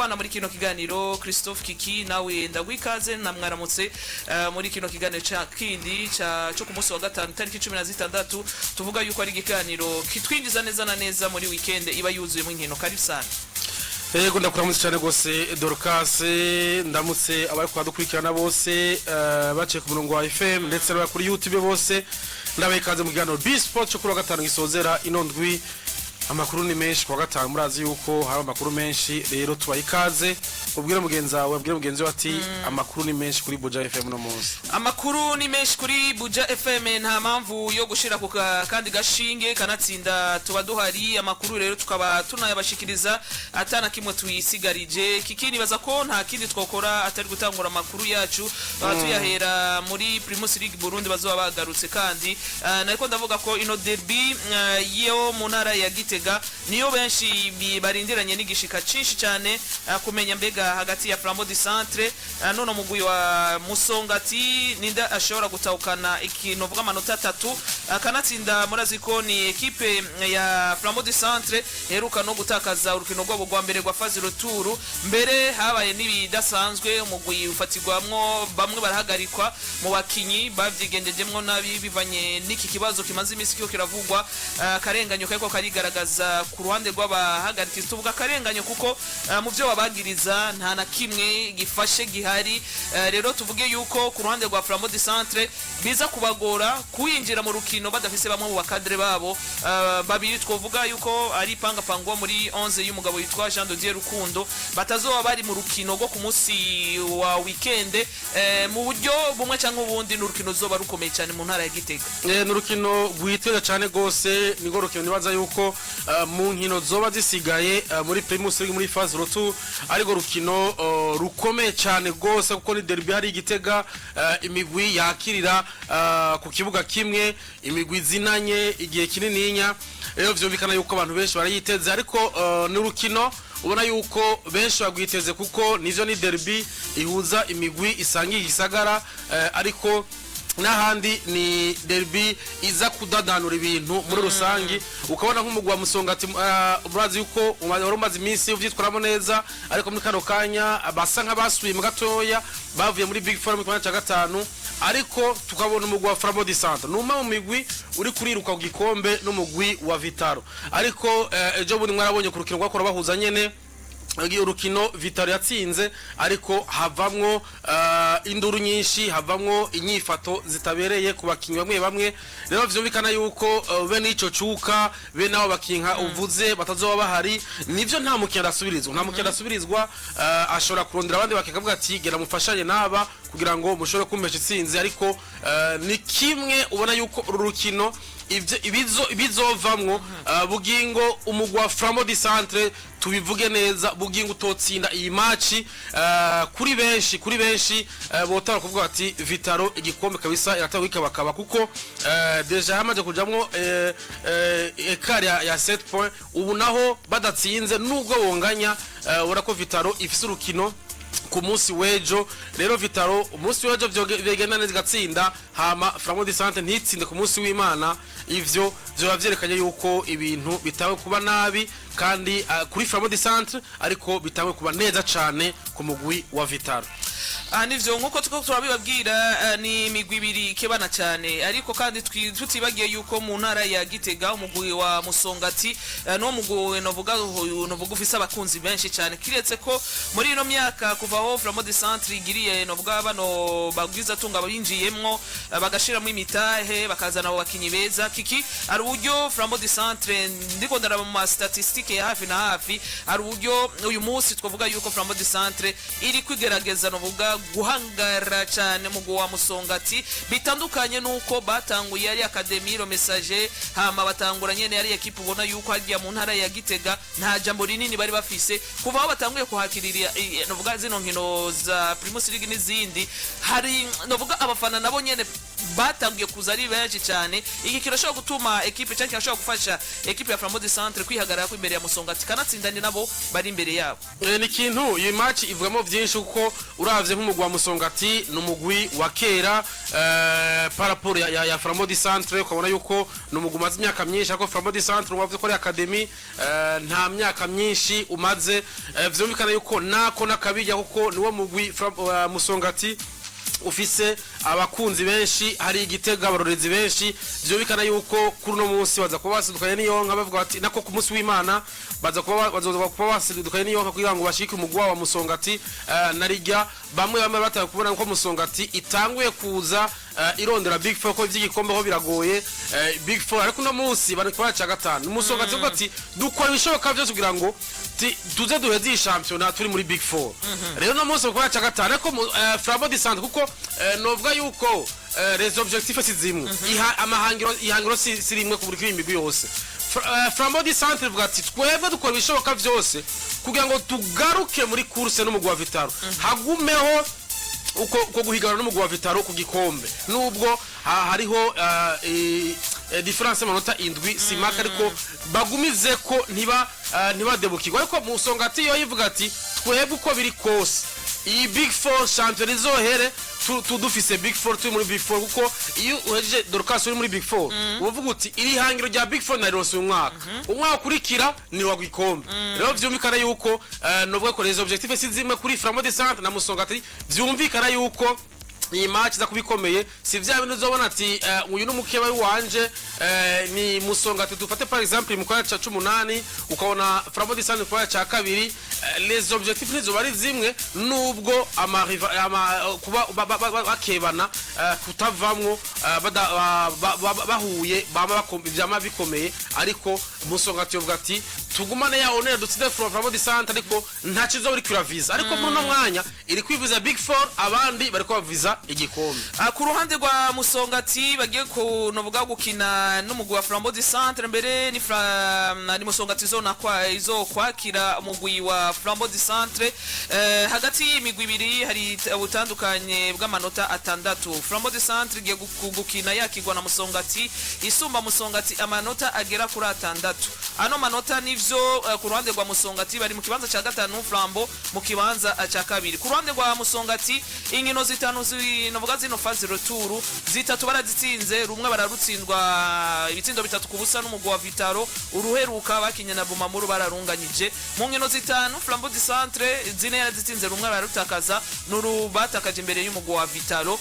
kubana muri kino kiganiro. Christophe Kiki, nawe ndaguha ikaze, namwaramutse muri kino kiganiro ca kindi cyo ku munsi wa gatanu, tariki 16. Tuvuga yuko ari ikiganiro kitwinjiza neza na neza muri weekend iba yuzuyemo inkino. Karibu sana. Yego, ndakuramutse cyane rwose, Dorcas. Ndamutse abari kuhadukurikirana bose baciye ku murongo wa FM ndetse n'abari kuri YouTube bose. Ndabaha ikaze mu kiganiro B Sport cyo kuri wa gatanu gisozera ino ndwi. Amakuru ni menshi ku wa gatanu, murazi yuko hari amakuru menshi. Rero tubaha ikaze, ubwire mugenzi wawe, ubwire mugenzi we ati amakuru ni menshi kuri Buja FM no munsi. Amakuru ni menshi kuri Buja FM, nta mpamvu yo gushira ku kandi gashinge kanatsinda tuba duhari. Amakuru rero tukaba tunayabashikiriza atana kimwe tuyisigarije. Kiki, nibaza ko nta kindi twokora atari gutangura amakuru yacu tuyahera muri Primus League Burundi. Bazoba bagarutse kandi nariko ndavuga ko ino derby yo mu ntara ya Gitega niyo benshi barindiranye n'igishika cinshi cyane kumenya mbega hagati ya Flambeau du Centre none mugwi wa Musongati ninde ashobora gutahukana ikintu vuga amanota atatu. Kanatsinda murazi ko ni ekipe ya Flambeau du Centre heruka no gutakaza urukino rwabo rwa mbere rwa phase retour. Mbere habaye n'ibidasanzwe, umugwi ufatirwamwo bamwe barahagarikwa mu bakinyi bavyigendejemwo nabi bivanye n'iki kibazo kimaze imisi kiko kiravugwa, akarenganyo kariko karigaragaza ku ruhande rw'abahagarikizi. Tuvuga akarenganyo kuko mu byo babagiriza nta na kimwe gifashe gihari. Rero tuvuge yuko ku ruhande rwa Flambeau du Centre biza kubagora kuyinjira mu rukino badafise bamwe mu ba cadres babo babiri, twovuga yuko ari pangapangwa muri 11 y'umugabo yitwa Jean de Dieu Rukundo, batazoba bari mu rukino rwo ku munsi wa weekend. Mu buryo bumwe cyangwa ubundi ni urukino ruzoba rukomeye cyane mu ntara ya Gitega. Ni urukino rwitega cyane rwose. Nirwo rukino nibaza yuko mu nkino zoba zisigaye muri Primus League muri phase retour ariko rukino rukomeye cyane rwose, kuko ni derby hari Igitega, imigwi yakirira ku kibuga kimwe, imigwi zinanye igihe kinininya. Rero vyumvikana yuko abantu benshi barayiteze, ariko ni urukino ubona yuko benshi bagwiteze kuko nivyo ni derby ihuza imigwi isangiye igisagara, ariko n'ahandi ni derby iza kudadanura ibintu muri rusangi. Ukabona nk'umugwi wa Musongati, urazi yuko wari umaze iminsi uvyitwaramo neza, ariko muri kano kanya basa nk'abasubiye mu gatoya, bavuye muri Big Four mu kibanza cya gatanu. Ariko tukabona umugwi wa Flambeau du Centre ni umwe mu migwi uri kuriruka ku gikombe n'umugwi wa Vital'O. Ariko ejo bundi mwarabonye ku rukino rwakora bahuza nyene, urukino Vital'O yatsinze, ariko havamwo induru nyinshi, havamwo inyifato zitabereye ku bakinyi bamwe bamwe. Rero vyumvikana yuko be n'ico cuka be nabo bakinka uvuze batazoba bahari. Nivyo, nta mukinyi adasubirizwa, nta mukinyi adasubirizwa. Ashobora kurondera abandi bakavuga ati gera mufashanye n'aba kugira ngo mushobore kumpesha itsinzi. Ariko ni kimwe ubona yuko uru rukino ivyo ibizovamwo bugingo umugwi wa Flambeau du Centre, tubivuge neza, bugingo utotsinda iyi match, kuri benshi botara kuvuga ati Vital'O igikombe kabisa iratanga ikabakaba, kuko déjà yamaze kujamwo écart ya 7 points. Ubu naho badatsinze nubwo bonganya, ubona ko Vital'O ifise urukino ku munsi w'ejo. Rero Vital'O umunsi w'ejo vyogenda neza igatsinda, hama Flambeau du Centre ntitsinde ku munsi w'Imana, ivyo vyoba vyerekanye yuko ibintu bitawe kuba nabi kandi kuri Flambeau du Centre, ariko bitawe kuba neza cane ku mugwi wa Vital'O. Aha nivyo, nkuko tuko turabibabwira, ni imigwi ibiri ikebana cyane. Ariko kandi tutibagiye yuko mu ntara ya Gitega umugwi wa Musongati no mugwi novuga ufise abakunzi benshi cyane, kiretse ko muri ino myaka kuva aho Flambeau du Centre igiriye, novuga bano bagwiza tunga binjiyemwo, bagashiramo imitahe, bakazana abo bakinyi beza. Kiki, hari uburyo Flambeau du Centre, ndiko ndaraba mu ma statistiques ya hafi na hafi, hari uburyo uyu munsi twavuga yuko Flambeau du Centre iri kwigerageza, novuga guhangara cyane mu wa Musongati, bitandukanye nuko batanguye ari Académie Le Messager. Hama batangura nyene yari equipe ubona yuko hagiye mu ntara ya Gitega nta jambo rinini bari bafise. Kuva aho batanguye kuhakirira novuga zino nkino za Primus League n'izindi, hari novuga abafana nabo nyene. Batangiye kuza ari benshi cyane. Iki kirashobora gutuma ekipe, cyangwa kirashobora gufasha ekipe ya Flambeau du Centre kwihagarara ko imbere ya Musongati, kanatsinda ni nabo bari imbere yabo. Ni ikintu iyi match ivugamo byinshi, kuko uravye nk'umugwi wa Musongati ni umugwi wa kera par rapport ya Flambeau du Centre, ukabona yuko ni umugwi umaze imyaka myinshi, ariko Flambeau du Centre wavuze ko ari academy, nta myaka myinshi umaze. Vyumvikana yuko nako nakabijya, kuko niwo mugwi Musongati ufise abakunzi benshi, hari igitega abarorezi benshi. Vyumvikana yuko kuri uno munsi baza kuba basidukanye n'iyonka, bavuga bati nako ku munsi w'Imana baza kuba bazoza kuba basidukanye n'iyonka kugira ngo bashike umugwi wa Musongati. Narijya bamwe bamwe bataye kubona ko Musongati itanguye kuza irondera Big Four, ko ivy'igikombe ho biragoye, Big Four, ariko uno munsi bari kuba ca gatanu. Musongati uvuga ati dukora ibishoboka byose kugira ngo tuze duheze iyi shampiyona turi muri Big Four. Rero uno munsi bakora ca gatanu, ariko Flambeau du Centre, kuko novuga yuko les objectifs si zimwe, iha amahangiro, ihangiro si rimwe ku buri imigwi yose. Flambeau du Centre ivuga ati twebwe dukora ibishoboka byose kugira ngo tugaruke muri course n'umugwi wa Vital'O, hagumeho uko guhiganwa n'umugwi wa Vital'O ku gikombe, nubwo hariho différence y'amanota 7, si make, ariko bagumize ko ntiba ntibadebukirwa. Ariko Musongati yo yivuga ati twebwe uko biri kose iyi Big Four, champion izohere dufise Big Four, turi muri Big Four, kuko iyo uhejeje Dorcas uri muri Big Four, uvuga uti iri hangiro rya Big Four narironse uyu mwaka, umwaka ukurikira ni wa gikombe. Rero vyumvikana yuko novuga ko les objectifs si zimwe kuri Flambeau du Centre na Musongati. Vyumvikana yuko iyi match iza kuba ikomeye, si vya bintu uzobona ati uyu ni umukeba wanje, ni Musongati. Dufate par exemple mu kwa ca 18, ukabona Flambeau du Centre kwa ca kabiri. Les objectifs nizo ari zimwe, nubwo ama kuba bakebana, kutavamwo, bahuye bama vyama bikomeye. Ariko Musongati yovuga ati tugumane ya honneur, dutsinde Flambeau du Centre, ariko nta kizo biri kuraviza. Ariko muri uno mwanya iri kwivuza Big Four, abandi bariko baviza igikombe. Ku ruhande rwa Musongati bagiye kunovuga gukina n'umugwi wa Flambeau du Centre, mbere ni Musongati izona kwa izo kwakira umugwi wa Flambeau du Centre. Hagati y'imigwi ibiri hari ubutandukanye bw'amanota 6. Flambeau du Centre igiye gukina yakirwa na Musongati isumba Musongati amanota agera kuri 6. Ano manota nivyo, ku ruhande rwa Musongati bari mu kibanza ca gatanu, Flambeau mu kibanza ca kabiri. Ku ruhande rwa Musongati, inkino zitanu novuga zino phase retour, zitatu barazitsinze, rumwe bararutsindwa ibitsindo 3-0 n'umugwi wa Vital'O, uruheruka bakinye na Bumamuru bararunganyije. Mu nkino zitanu Flambeau du Centre zine yarazitsinze, rumwe bararutakaza, n'uru batakaje imbere y'umugwi wa Vital'O.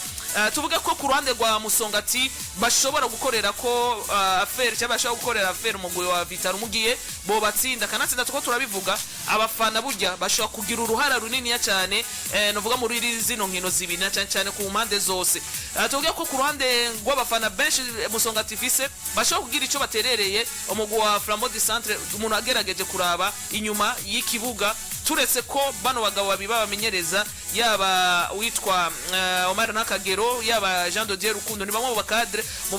Tuvuge ko ku ruhande rwa Musongati bashobora gukorera ko affaire, cyangwa bashobora gukorera affaire umugwi wa Vital'O mugiye bo batsinda, kanatsinda. Tuko turabivuga, abafana burya bashobora kugira uruhara runiniya cyane, novuga muri zino nkino zibiri, na cyane cyane ku mpande zose. Tuvuge ko ku ruhande rw'abafana benshi Musongati ifise bashobora kugira ico baterereye umugwi wa Flambeau du Centre, umuntu agerageje kuraba inyuma y'ikibuga, turetse ko bano bagabo babiri babamenyereza, yaba witwa Omar Nakagero, yaba Jean de Dieu Rukundo, ni bamwe mu ba cadres mu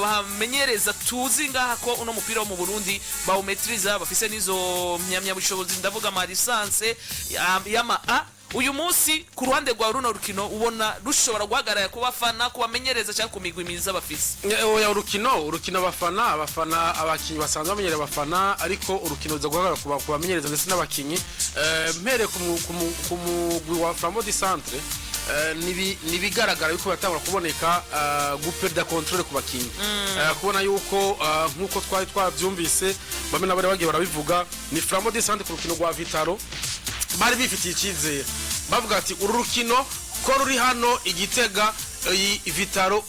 bamenyereza tuzi ngaha ko uno mupira wo mu Burundi bawumetriza, bafise n'izo mpamyabushobozi, ndavuga ama licence y'ama A. Uyu munsi ku ruhande rwa runo rukino ubona rushobora guhagarara ku bafana, kubamenyereza, cyangwa ku migwi myiza bafise? Oya, urukino abafana abakinyi basanzwe bamenyereye abafana, ariko urukino ruza guhagarara ku bamenyereza ndetse n'abakinyi. Mpereye ku mugwi wa Flambeau du Centre, nibigaragara yuko batangura kuboneka guperda contrôle ku bakinyi. Kubona yuko nkuko twari twabyumvise, bamwe nabo bagiye barabivuga, ni Flambeau du Centre ku rukino rwa Vital'O bari bifitiye icyizere, bavuga ati uru rukino ko ruri hano igitega, iyi Vital'O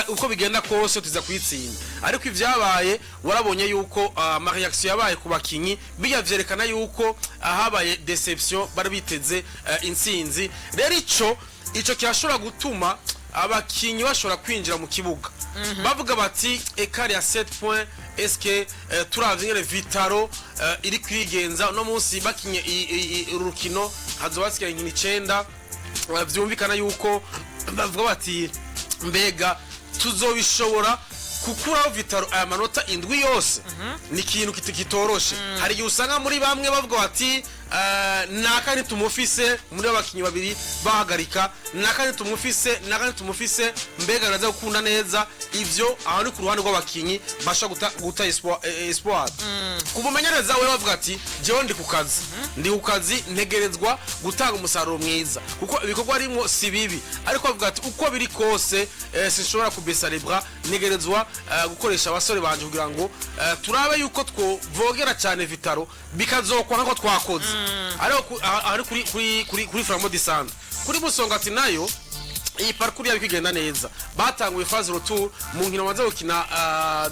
uko bigenda kose tuza kuyitsinda. Ariko ibyabaye warabonye yuko ama réaction yabaye ku bakinyi bijya vyerekana yuko habaye déception, bari biteze intsinzi. Rero ico kirashobora gutuma abakinyi bashobora kwinjira mu kibuga bavuga bati écart ya 7 points, eske turavye ingene Vital'O iri kwigenza uno munsi, bakinye urukino hazoba hasigaye inkino 9, vyumvikana yuko bavuga bati mbega tuzobishobora kukuraho Vital'O aya manota 7 yose? Ni ikintu kitoroshe. Hari igihe usanga muri bamwe bavuga bati Naka ntitumufise muri abakinyi babiri bahagarika, naka ntitumufise, naka ntitumufise, mbega biraza gukunda neza ivyo? Aho ni ku ruhande rw'abakinyi bashobora guta espoir. Kumumenyereza we bavuga ati: "Jewe ndi ku kazi, ndi ku kazi, ntegerezwa gutanga umusaruro mwiza," kuko ibikorwa arimwo si bibi, ariko bavuga ati: "Uko biri kose, sinshobora kubesa les bras, ntegerezwa gukoresha abasore banje kugira ngo turabe yuko twovogera cyane Vital'O, bikazokwa nko twakoze." Ariko ari kuri Flambeau du Centre, kuri Musongati nayo iyi parcours yabo ikigenda neza. Batanguye phase retour, mu nkino bamaze gukina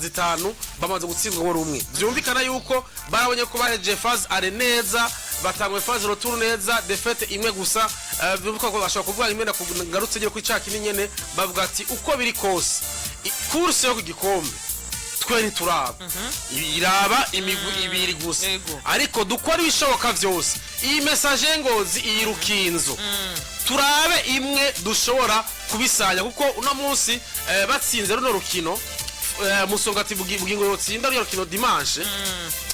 zitanu bamaze gutsindwa rumwe. Vyumvikana yuko barabonye ko bahejeje phase aller neza, batanguye phase retour neza, défaite imwe gusa. Vyumvikana ko bashobora kuvuga imwe ngarutse ngiye kuri ca kindi nyene, bavuga ati: "Uko biri kose, course yo ku gikombe twe ntituraba, iraba imigwi ibiri gusa, ariko dukora ibishoboka vyose, iyi Messager Ngozi, iyi Rukinzo, turabe imwe dushobora kubisanya." Kuko uno munsi batsinze runo rukino, Musongati bugingo yotsinda runo rukino dimanche,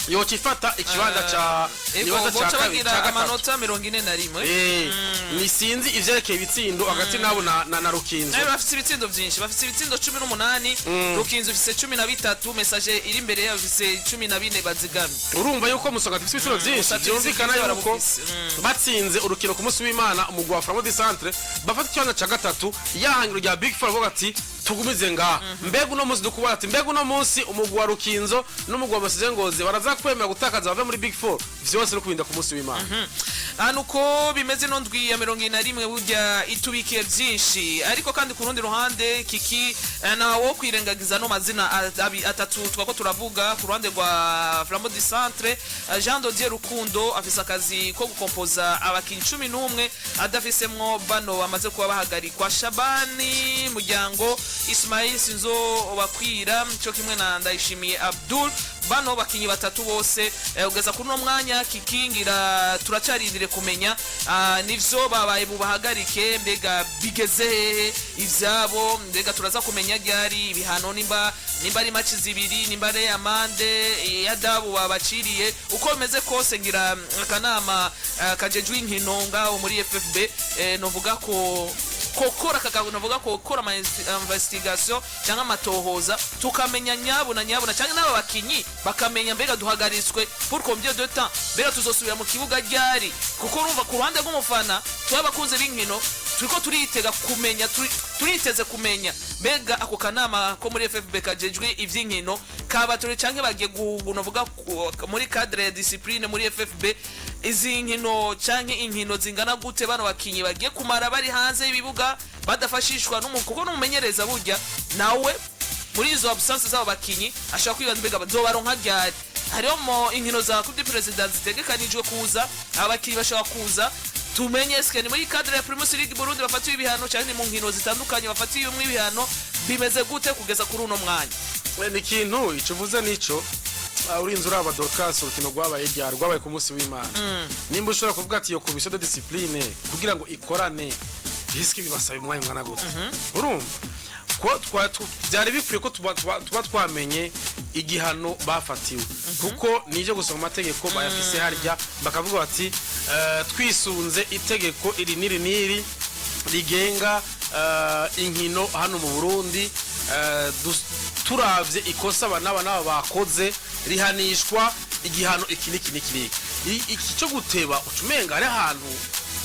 yoca ifata ikibanza ca ikibanza ca boca kabiri bagira ca gatatu. Amanota 41. Ni sinzi ivyerekeye ibitsindo hagati nabo na Rukinzo. Nayo bafite ibitsindo byinshi, bafite ibitsindo 18. Rukinzo ifise 13, Messager iri imbere yabo ifise 14 bazigamye. Urumva yuko Musongati ifise ibitsindo vyinshi. Musongati Vyumvikana ifise yuko barabufise. Batsinze urukino ku munsi w'Imana, umugwi wa Flambeau du Centre, bafata ikibanza ca gatatu, yahangiro rya Big Four, bavuga ati: "Tugumize ngaha." Mbega uno munsi dukubona ati mbega uno munsi umugwi wa Rukinzo n'umugwi wa Messager Ngozi baraza kwemera gutakaza bave muri Big Four? Vyose no kubinda ku munsi w'Imana. Hano uko bimeze, ino ndwi ya 41 burya itubikiye byinshi, ariko kandi ku rundi ruhande kiki ntawo kwirengagiza no mazina atatu twako turavuga. Ku ruhande rwa Flambeau du Centre, Jean Dodier Rukundo afise akazi ko gukompoza abakinyi 11 adafisemwo bano bamaze kuba bahagarikwa: Shabani Muryango, Ismail Sinzo Bakwira, cyo kimwe na Ndayishimiye Abdul. Bano bakinyi batatu bose, ugeza kuri uno mwanya kikingira turacarindire kumenya nivyo babaye bubahagarike, mbega bigeze hehe ivyabo, mbega turaza kumenya ryari ibihano, nimba ari match zibiri, nimba ari amende yadabu babaciriye. Uko bimeze kose, ngira akanama kajejwe inkino ngaho muri FFB, novuga ko kokora kakago, novuga ko kora ama investigation cyangwa amatohoza, tukamenya nyabuna nyabuna, cyangwa n'aba bakinyi bakamenya mbega duhagaritswe pour combien de temps, mbega tuzosubira mu kibuga ryari. Kuko urumva, ku ruhande rw'umufana, tuba abakunzi b'inkino turiko turitega kumenya, turiteze kumenya mbega ako kanama ko muri FFB kajejwe ivy'inkino kabatore canke bagiye novuga muri cadre ya discipline muri FFB, izi nkino canke inkino zingana gute bano bakinyi bagiye kumara bari hanze y'ibibuga badafashishwa kuko n'umumenyereza burya nawe muri izo absence z'abo bakinyi ashobora kwibaza mbega bazobaronka ryari. Hariho mo inkino za Coupe du President zitegekanijwe kuza, abakinyi bashobora kuza, tumenye eske ni muri cadre ya Primus League Burundi bafatiwe ibihano canke ni mu nkino zitandukanye bafatiwe ibihano, bimeze gute kugeza kuri uno mwanya? Ni ikintu ico uvuze nico. Urinze uraba Dorcas, urukino rwabaye ryari? Rwabaye ku munsi w'Imana. Nimba ushobora kuvuga ati iyo commission de discipline kugira ngo ikorane, risque bibasaba umwanya ungana gute? Urumva ko byari bikwiye ko tuba twamenye igihano bafatiwe, kuko nibyo gusoma amategeko bayafise harya, bakavuga bati: "Twisunze itegeko iri n'iri n'iri rigenga inkino hano mu Burundi, turavye ikosa aba n'aba n'aba bakoze, rihanishwa igihano iki n'iki n'iki n'iki." Iki cyo guteba, ucumenga ari ahantu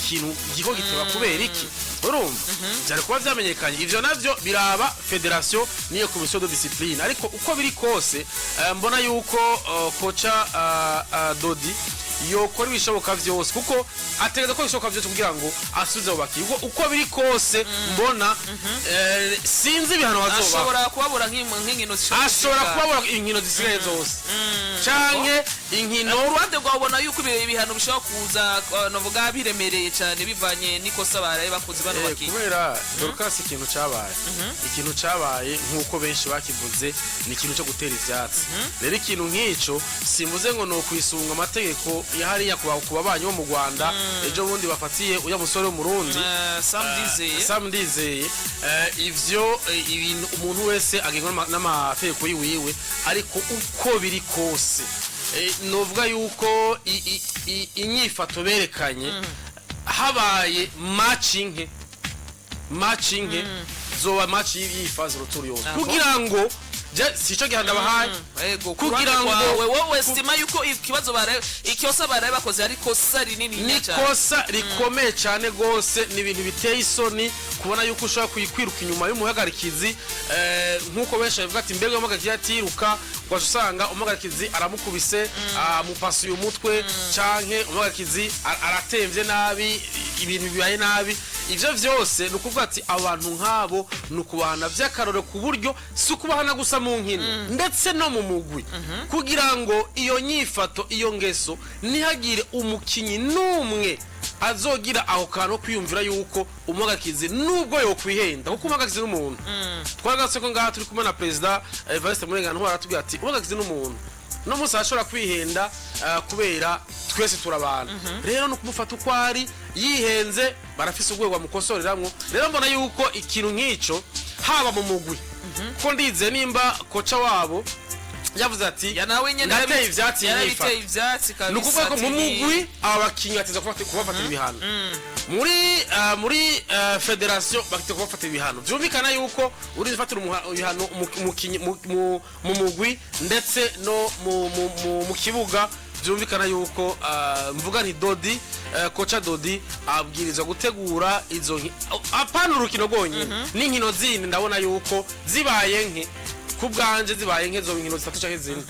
ikintu giko giteba kubera iki? Urumva byari kuba vyamenyekanye. Ivyo navyo biraba fédération niyo commission de discipline. Ariko uko biri kose, mbona yuko koca Dodi yokora ibishoboka vyose, kuko ategereza ko ibishoboka vyose kugira ngo asubize abo bakinyi. Kuko uko biri kose mbona, sinzi ibihano bazoba ashobora kubabura nk'inkino zishobora ashobora gusiga. Kubabura inkino zisigaye zose canke inkino. Ku ruhande rwawe ubona yuko ibihano bishobora kuza, novuga biremereye cyane bivanye n'ikosa baraye bakoze bano bakinyi? Kubera Dorcas, ikintu cabaye nk'uko benshi bakivuze, ni ikintu cyo gutera ivyatsi. Rero ikintu nk'ico, simvuze ngo ni ukwisunga amategeko ya hariya ku babanyi bo mu Rwanda, ejo bundi bafatiye uya musore w'Umurundi. Sam Ndizeye. Sam Ndizeye. Ivyo ibintu umuntu wese agengwa n'amategeko yiwiwe, ariko uko biri kose Novuga yuko inyifato berekanye habaye match nke, match nke zoba match y'iyi phase retour yose, kugira ngo sico gihano ndabahaye. Ego, Kugira kugira ngo- ngo wowe estima yuko ikibazo baraye, ikosa baraye bakoze, ari kosa rinini Ni cyane. kosa rikomeye cyane rwose. Ni ibintu biteye isoni kubona yuko ushobora kwiruka inyuma y'umuhagarikizi, nk'uko benshi babivuga ati: "Mbega umuhagarikizi atiruka?" Ugaca usanga umuhagarikizi aramukubise, amupasuye umutwe, canke umuhagarikizi aratemvye nabi, ibintu bibaye nabi. Ivyo vyose ni ukuvuga ati abantu nk'abo ni ukubahana vy'akarorero, ku buryo si ukubahana gusa mu nkino, ndetse no mu mugwi, kugira ngo iyo nyifato, iyo ngeso, ntihagire umukinyi n'umwe azogira aho kantu ko kwiyumvira yuko umuhagarikizi, nubwo yokwihenda, kuko umuhagarikizi n'umuntu. Twagarutse ko ngaha turi kumwe na Perezida Evariste Murengantu, aratubwira ati umuhagarikizi n'umuntu, no munsi arashobora kwihenda, kubera twese turabana. Rero ni ukumufata uko ari. Yihenze, barafise urwego bamukosoreramwo. Rero mbona yuko ikintu nk'ico haba mu mugwi, ko ndize nimba coach wabo yavuze ati Ya, nawe nyene ndateye ivyatsi iyi nyifato. Yarabiteye ivyatsi kabisa. Ni ukuvuga ko mu ati mugwi aba bakinyi bateza kubafatira ibihano, muri fédération bakwiye kubafatira ibihano. Vyumvikana yuko uri ufatira ibihano umukinyi mu mugwi ndetse no mu kibuga. Vyumvikana yuko mvuga nti Dodi, coach Dodi abwirizwa gutegura izo apana urukino rwonyine, n'inkino zindi. Ndabona yuko zibaye nke, ku bwanje zibaye nke zo inkino zitatu canke zine.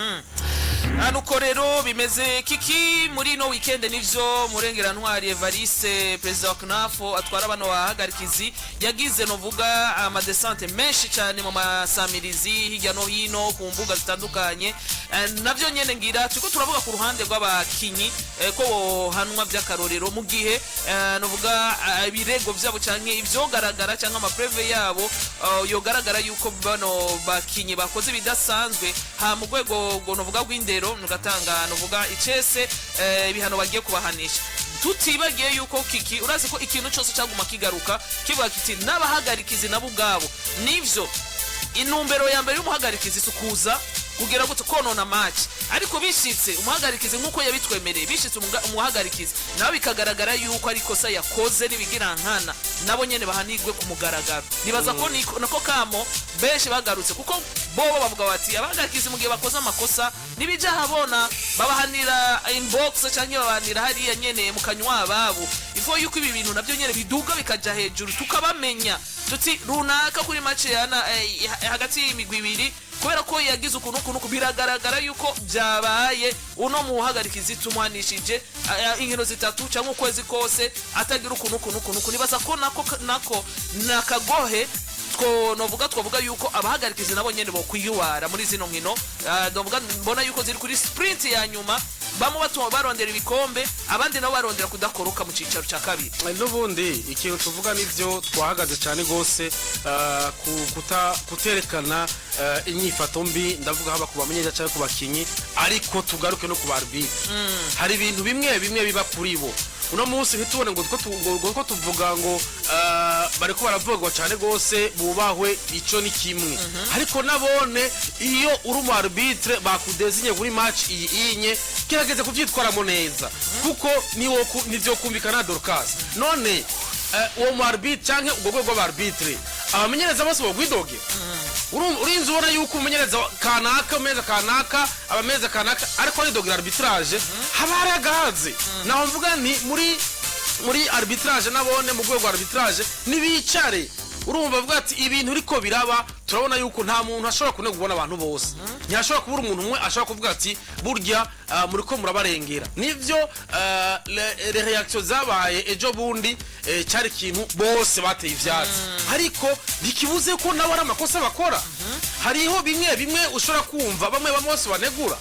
Nuko rero bimeze kiki muri ino weekend. Nivyo, Murengera Ntwari Evariste, perezida wa CNAF atwara bano bahagarikizi, yagize novuga ama descentes menshi cyane mu masamirizi hirya no hino ku mbuga zitandukanye. Navyo nyene ngira turiko turavuga ku ruhande rw'abakinyi, ko bohanwa by'akarorero mu gihe novuga ibirego vyabo canke ivyogaragara canke ama preuves yabo yogaragara yuko bano bakinyi bakoze ibidasanzwe, ha mu rwego rwo novuga rw'indero nugatanga novuga icese ibihano bagiye kubahanisha. Tutibagiye yuko kiki urazi ko ikintu cyose cyaguma kigaruka kivuga kiti n'abahagarikizi nabo ubwabo. Nivyo, intumbero ya mbere y'umuhagarikizi si ukuza kugira ngo konona match, ariko bishitse umuhagarikizi, nk'uko yabitwemereye, bishitse umuhagarikizi nawe bikagaragara yuko ari ikosa yakoze n'ibigira nkana, nabo nyene bahanigwe ku mugaragaro. Nibaza ko nako kamo benshi bagarutse, kuko bobo bavuga bati abahagarikizi mu gihe bakoze amakosa nibija habona, babahanira inbox canke babahanira hariya nyene mu kanywa ababo. Ifo yuko ibi bintu navyo nyene biduga bikaja hejuru, tukabamenya tuti runaka kuri match yana hagati y'imigwi ibiri, kubera ko yagize ukuntu ukuntu, biragaragara yuko byabaye, uno muhagarikizi tumuhanishije inkino zitatu cyangwa ukwezi kose atagira ukuntu ukuntu ukuntu ukuntu. Nibaza ko nako nakagohe two novuga, twavuga yuko abahagarikizi nabo nyene bokwiyubara muri zino nkino. Novuga mbona yuko ziri kuri sprint ya nyuma, bamwe batuma barondera ibikombe, abandi nabo barondera kudakoroka mu cicaro ca kabiri. N'ubundi ikintu tuvuga nivyo, twahagaze cyane rwose kuterekana inyifato mbi, ndavuga haba ku bamenyereza cyangwa ku bakinyi, ariko tugaruke no ku ba arbitre. Hari ibintu bimwe bimwe biba kuri bo uno munsi ntitubone ngo ngo tuvuga ngo bariko baravugwa cyane rwose, bubahwe, ico ni kimwe. Ariko nabone iyo uri umu arbitre bakudezinye kuri match iyi inye, gerageza kuvyitwaramo neza, kuko niwo nivyo kumvikana. Dorcas, none uwo mu arbitre canke ubwo rwego rw'aba arbitre, abamenyereza bose bogwidoge? Urinze ubona yuko umumenyereza kanaka, umumenyereza kanaka, abamenyereza kanaka ariko aridogera arbitrage, haba hari agahaze. Naho mvuga nti muri arbitrage, nabone mu rwego rwa arbitrage nibicare, urumva, bavuga ati ibintu uriko biraba, turabona yuko nta muntu ashobora kunega ubona abantu bose, ntiyashobora kubura umuntu umwe ashobora kuvuga ati burya muriko murabarengera. Nivyo, les réactions zabaye ejo bundi, cyari ikintu bose bateye ivyatsi, ariko ntikibuze ko nabo ari amakosa bakora. Hariho bimwe bimwe ushobora kumva bamwe bamwe bose banegura,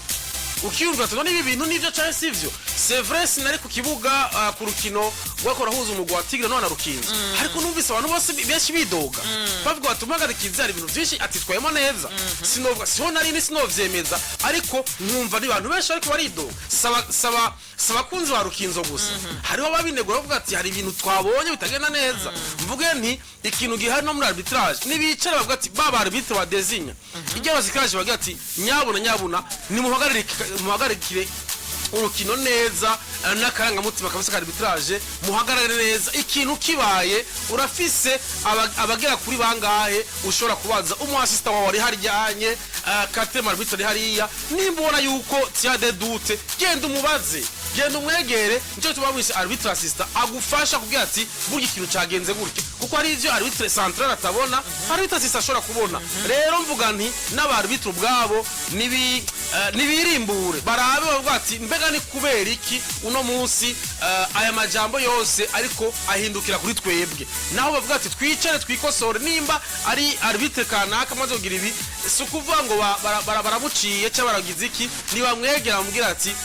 ukiyumva ati none ibi bintu nivyo canke sivyo? Si C'est vrai, sinari ku kibuga ku rukino rwako rahuza umugwi wa Tigre none na Rukinzo, ariko numvise abantu bose benshi bidoga, bavuga bati umuhagarikizi hari ibintu byinshi atitwayemo neza. Sinovuga siho nari ni sinovyemeza, ariko nkumva ni abantu benshi ariko baridoga. Saba saba abakunzi ba Rukinzo gusa, hariho ababinegura bavuga ati hari ibintu twabonye bitagenda neza. Mvuge nti ikintu gihari no muri arbitrage, nibicara bavuga ati baba arbitre ba désigna ijya basikaje, bavuga ati nyabuna nyabuna nimuhagarikire urukino neza, n'akarangamutima kabisa ka arbitrage, muhagarare neza. Ikintu kibaye urafise abagera kuri bangahe ushobora kubaza? Umu assistant wawe ari haryanye, quatrième arbitre ari hariya. Nimba ubona yuko tu as des doutes, genda umubaze, genda umwegere. Nicyo tuba mwise arbitre assistant, agufasha kugira ati burya ikintu cyagenze gutya, kuko hari ivyo arbitre central atabona, arbitre assistant ashobora kubona. Rero mvuga nti n'aba arbitre ubwabo nibirimbure, barabe bavuga ati mbega ni kubera iki uno munsi aya majambo yose ariko ahindukira kuri twebwe? Naho bavuga ati twicare twikosore. Nimba ari arbitre kanaka amaze kugira ibi, si ukuvuga ngo baramuciye cyangwa baragize iki, nibamwegera bamubwira ati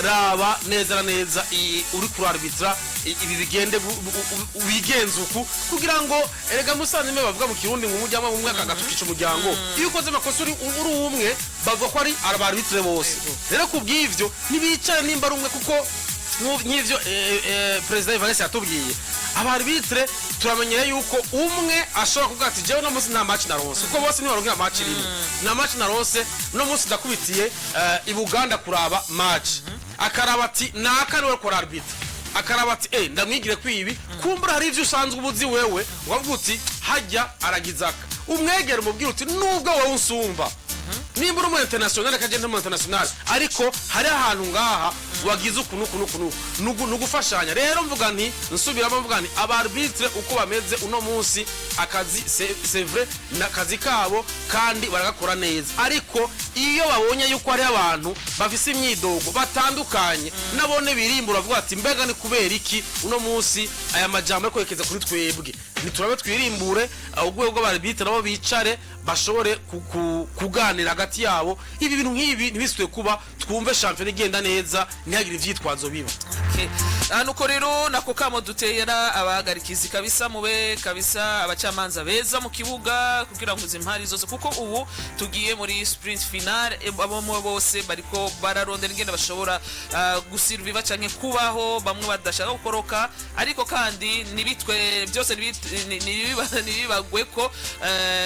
raba neza na neza uri kuri arbitra ibi bigende wigenze uku, kugira ngo erega musanze imwe bavuga mu Kirundi ngo umujyamo umwe akagatukisha umuryango. Iyo ukoze amakosa uri umwe, bavuga ko ari aba arbitre bose. Rero ku bw'ivyo nibicare, nimba ari umwe, kuko nk'ivyo perezida Evariste yatubwiye, aba arbitre turamenyere yuko umwe ashobora kuvuga ati jewe no munsi nta match naronse, kuko bose ntibaronkera match rimwe. Nta match naronse no munsi, ndakubitiye i Buganda kuraba match, akaraba ati naka niwe kora arbitre, akaraba ati ndamwigire kwibi. Kumbura hari ivyo usanzwe ubuzi wewe, ukavuga uti hajya aragizaka, umwegera umubwira uti nubwo wowe unsumba, nimba uri umu international akagenda mu international, ariko hari ahantu ngaha wagize uku nuku nuku nuku. Nugufashanya. Rero mvuga nti, nsubiramo mvuga nti aba arbitre uko bameze uno munsi, akazi c'est vrai nakazi kabo kandi baragakora neza, ariko iyo babonye yuko hari abantu bafise imyidogo batandukanye, nabone birimbura bavuga ati mbega ni kubera iki uno munsi aya majambo ari kwerekeza kuri twebwe? Niturabe twirimbure, urwego rw'aba arbitre nabo bicare bashobore kuganira hagati yabo, ibi bintu nk'ibi ntibisubire kuba, twumve shampiyona igenda neza, ntihagire ivyitwazo biba. Okay. Nuko rero nako kamo dutera abahagarikizi kabisa, mube kabisa abacamanza beza mu kibuga kugira ngo izi mpari zose, kuko ubu tugiye muri sprint final, abo bose bariko bararondera ingene bashobora gusirviva canke kubaho, bamwe badashaka gukoroka, ariko kandi nibitwe byose ntibibagwe ko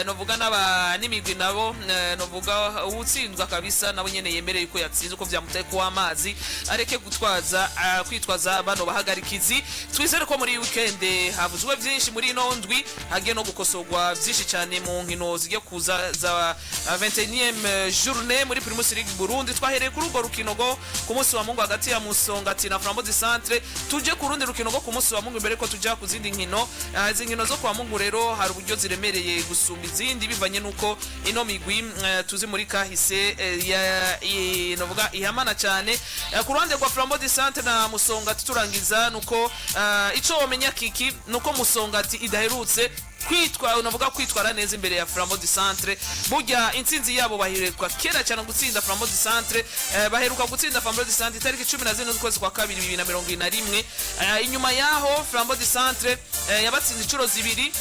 novuga n'aba n'imigwi nabo, novuga uwutsinzwa kabisa nabo nyene yemereye ko yatsinze, uko vyamutaye ko amazi areke gutwaza kwitwaza bano bahagarikizi. Twizere ko muri weekend havuzwe byinshi, muri ino ndwi hagiye no gukosorwa byinshi cyane mu nkino zigiye kuza za 21e journée muri Primus League Burundi. Twahereye kuri urwo rukino go ku munsi wa Mungu hagati ya Musongati na Flambeau du Centre. Tuje ku rundi rukino go ku munsi wa Mungu imbere ko tuja ku zindi nkino. Izi nkino zo kwa Mungu rero hari uburyo ziremereye gusumba izindi, bivanye nuko ino migwi tuzi muri kahise ya novuga ihamana cyane. Ku ruhande rwa Flambeau du Centre na Musongati, turangiza nuko ico womenya kiki nuko Musongati idaherutse kwitwa unavuga kwitwara neza imbere ya Flambeau du Centre. Burya intsinzi yabo baheruka kera cyane gutsinda Flambeau du Centre, baheruka gutsinda Flambeau du Centre itariki 14 z'ukwezi kwa kabiri 2021. Inyuma yaho Flambeau du Centre yabatsinze inshuro zibiri,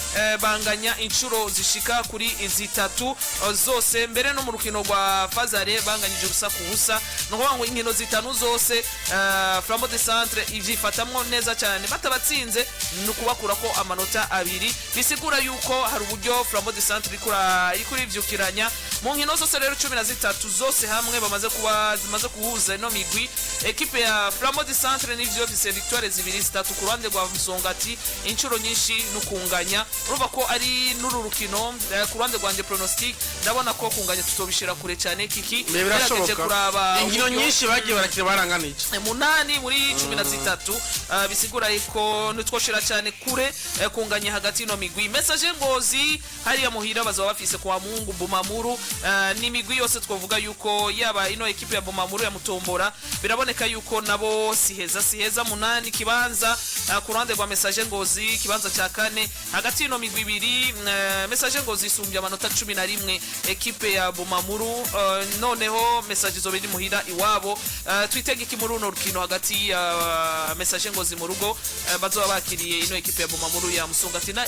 banganya inshuro zishika kuri zitatu, zose mbere no mu rukino rwa Fazare banganyije ubusa ku busa. Ni ukuvuga ngo inkino zitanu zose Flambeau du Centre ivyifatamwo neza cyane, batabatsinze ni ukubakurako amanota abiri, bisigura yuko hari uburyo Flambeau du Centre iriko irivyukiranya mu nkino zose. Rero 13 zose hamwe bamaze kuba zimaze kuhuza ino migwi, ekipe ya Flambeau du Centre nivyo ifise victoire zibiri, zitatu ku ruhande rwa Musongati inshuro nyinshi nukunganya. Urumva ko ari n'uru rukino, ku ruhande rwanje pronostic ndabona ko kunganya tutobishira kure cyane kiki. Biba Gerageje birashoboka. kuraba Inkino uburyo nyinshi bagiye barakina baranganije. 8 muri 13, bisigura yuko nitwoshira cyane kure kunganya hagati y'ino migwi. Message Ngozi hariya muhira bazaba bafise kwa Mungu Bumamuru. Ni imigwi yose twavuga yuko yaba ino ekipe ya Bumamuru ya Mutombora, biraboneka yuko nabo siheza siheza munani kibanza. Ku ruhande rwa Message Ngozi, kibanza cya kane hagati y'ino migwi ibiri, Message Ngozi isumbye amanota 11 ekipe ya Bumamuru. Noneho Message izoba iri muhira iwabo. Twitege iki muri runo rukino hagati ya Message Ngozi mu rugo, bazoba bakiriye ino ekipe ya Bumamuru ya Musongati na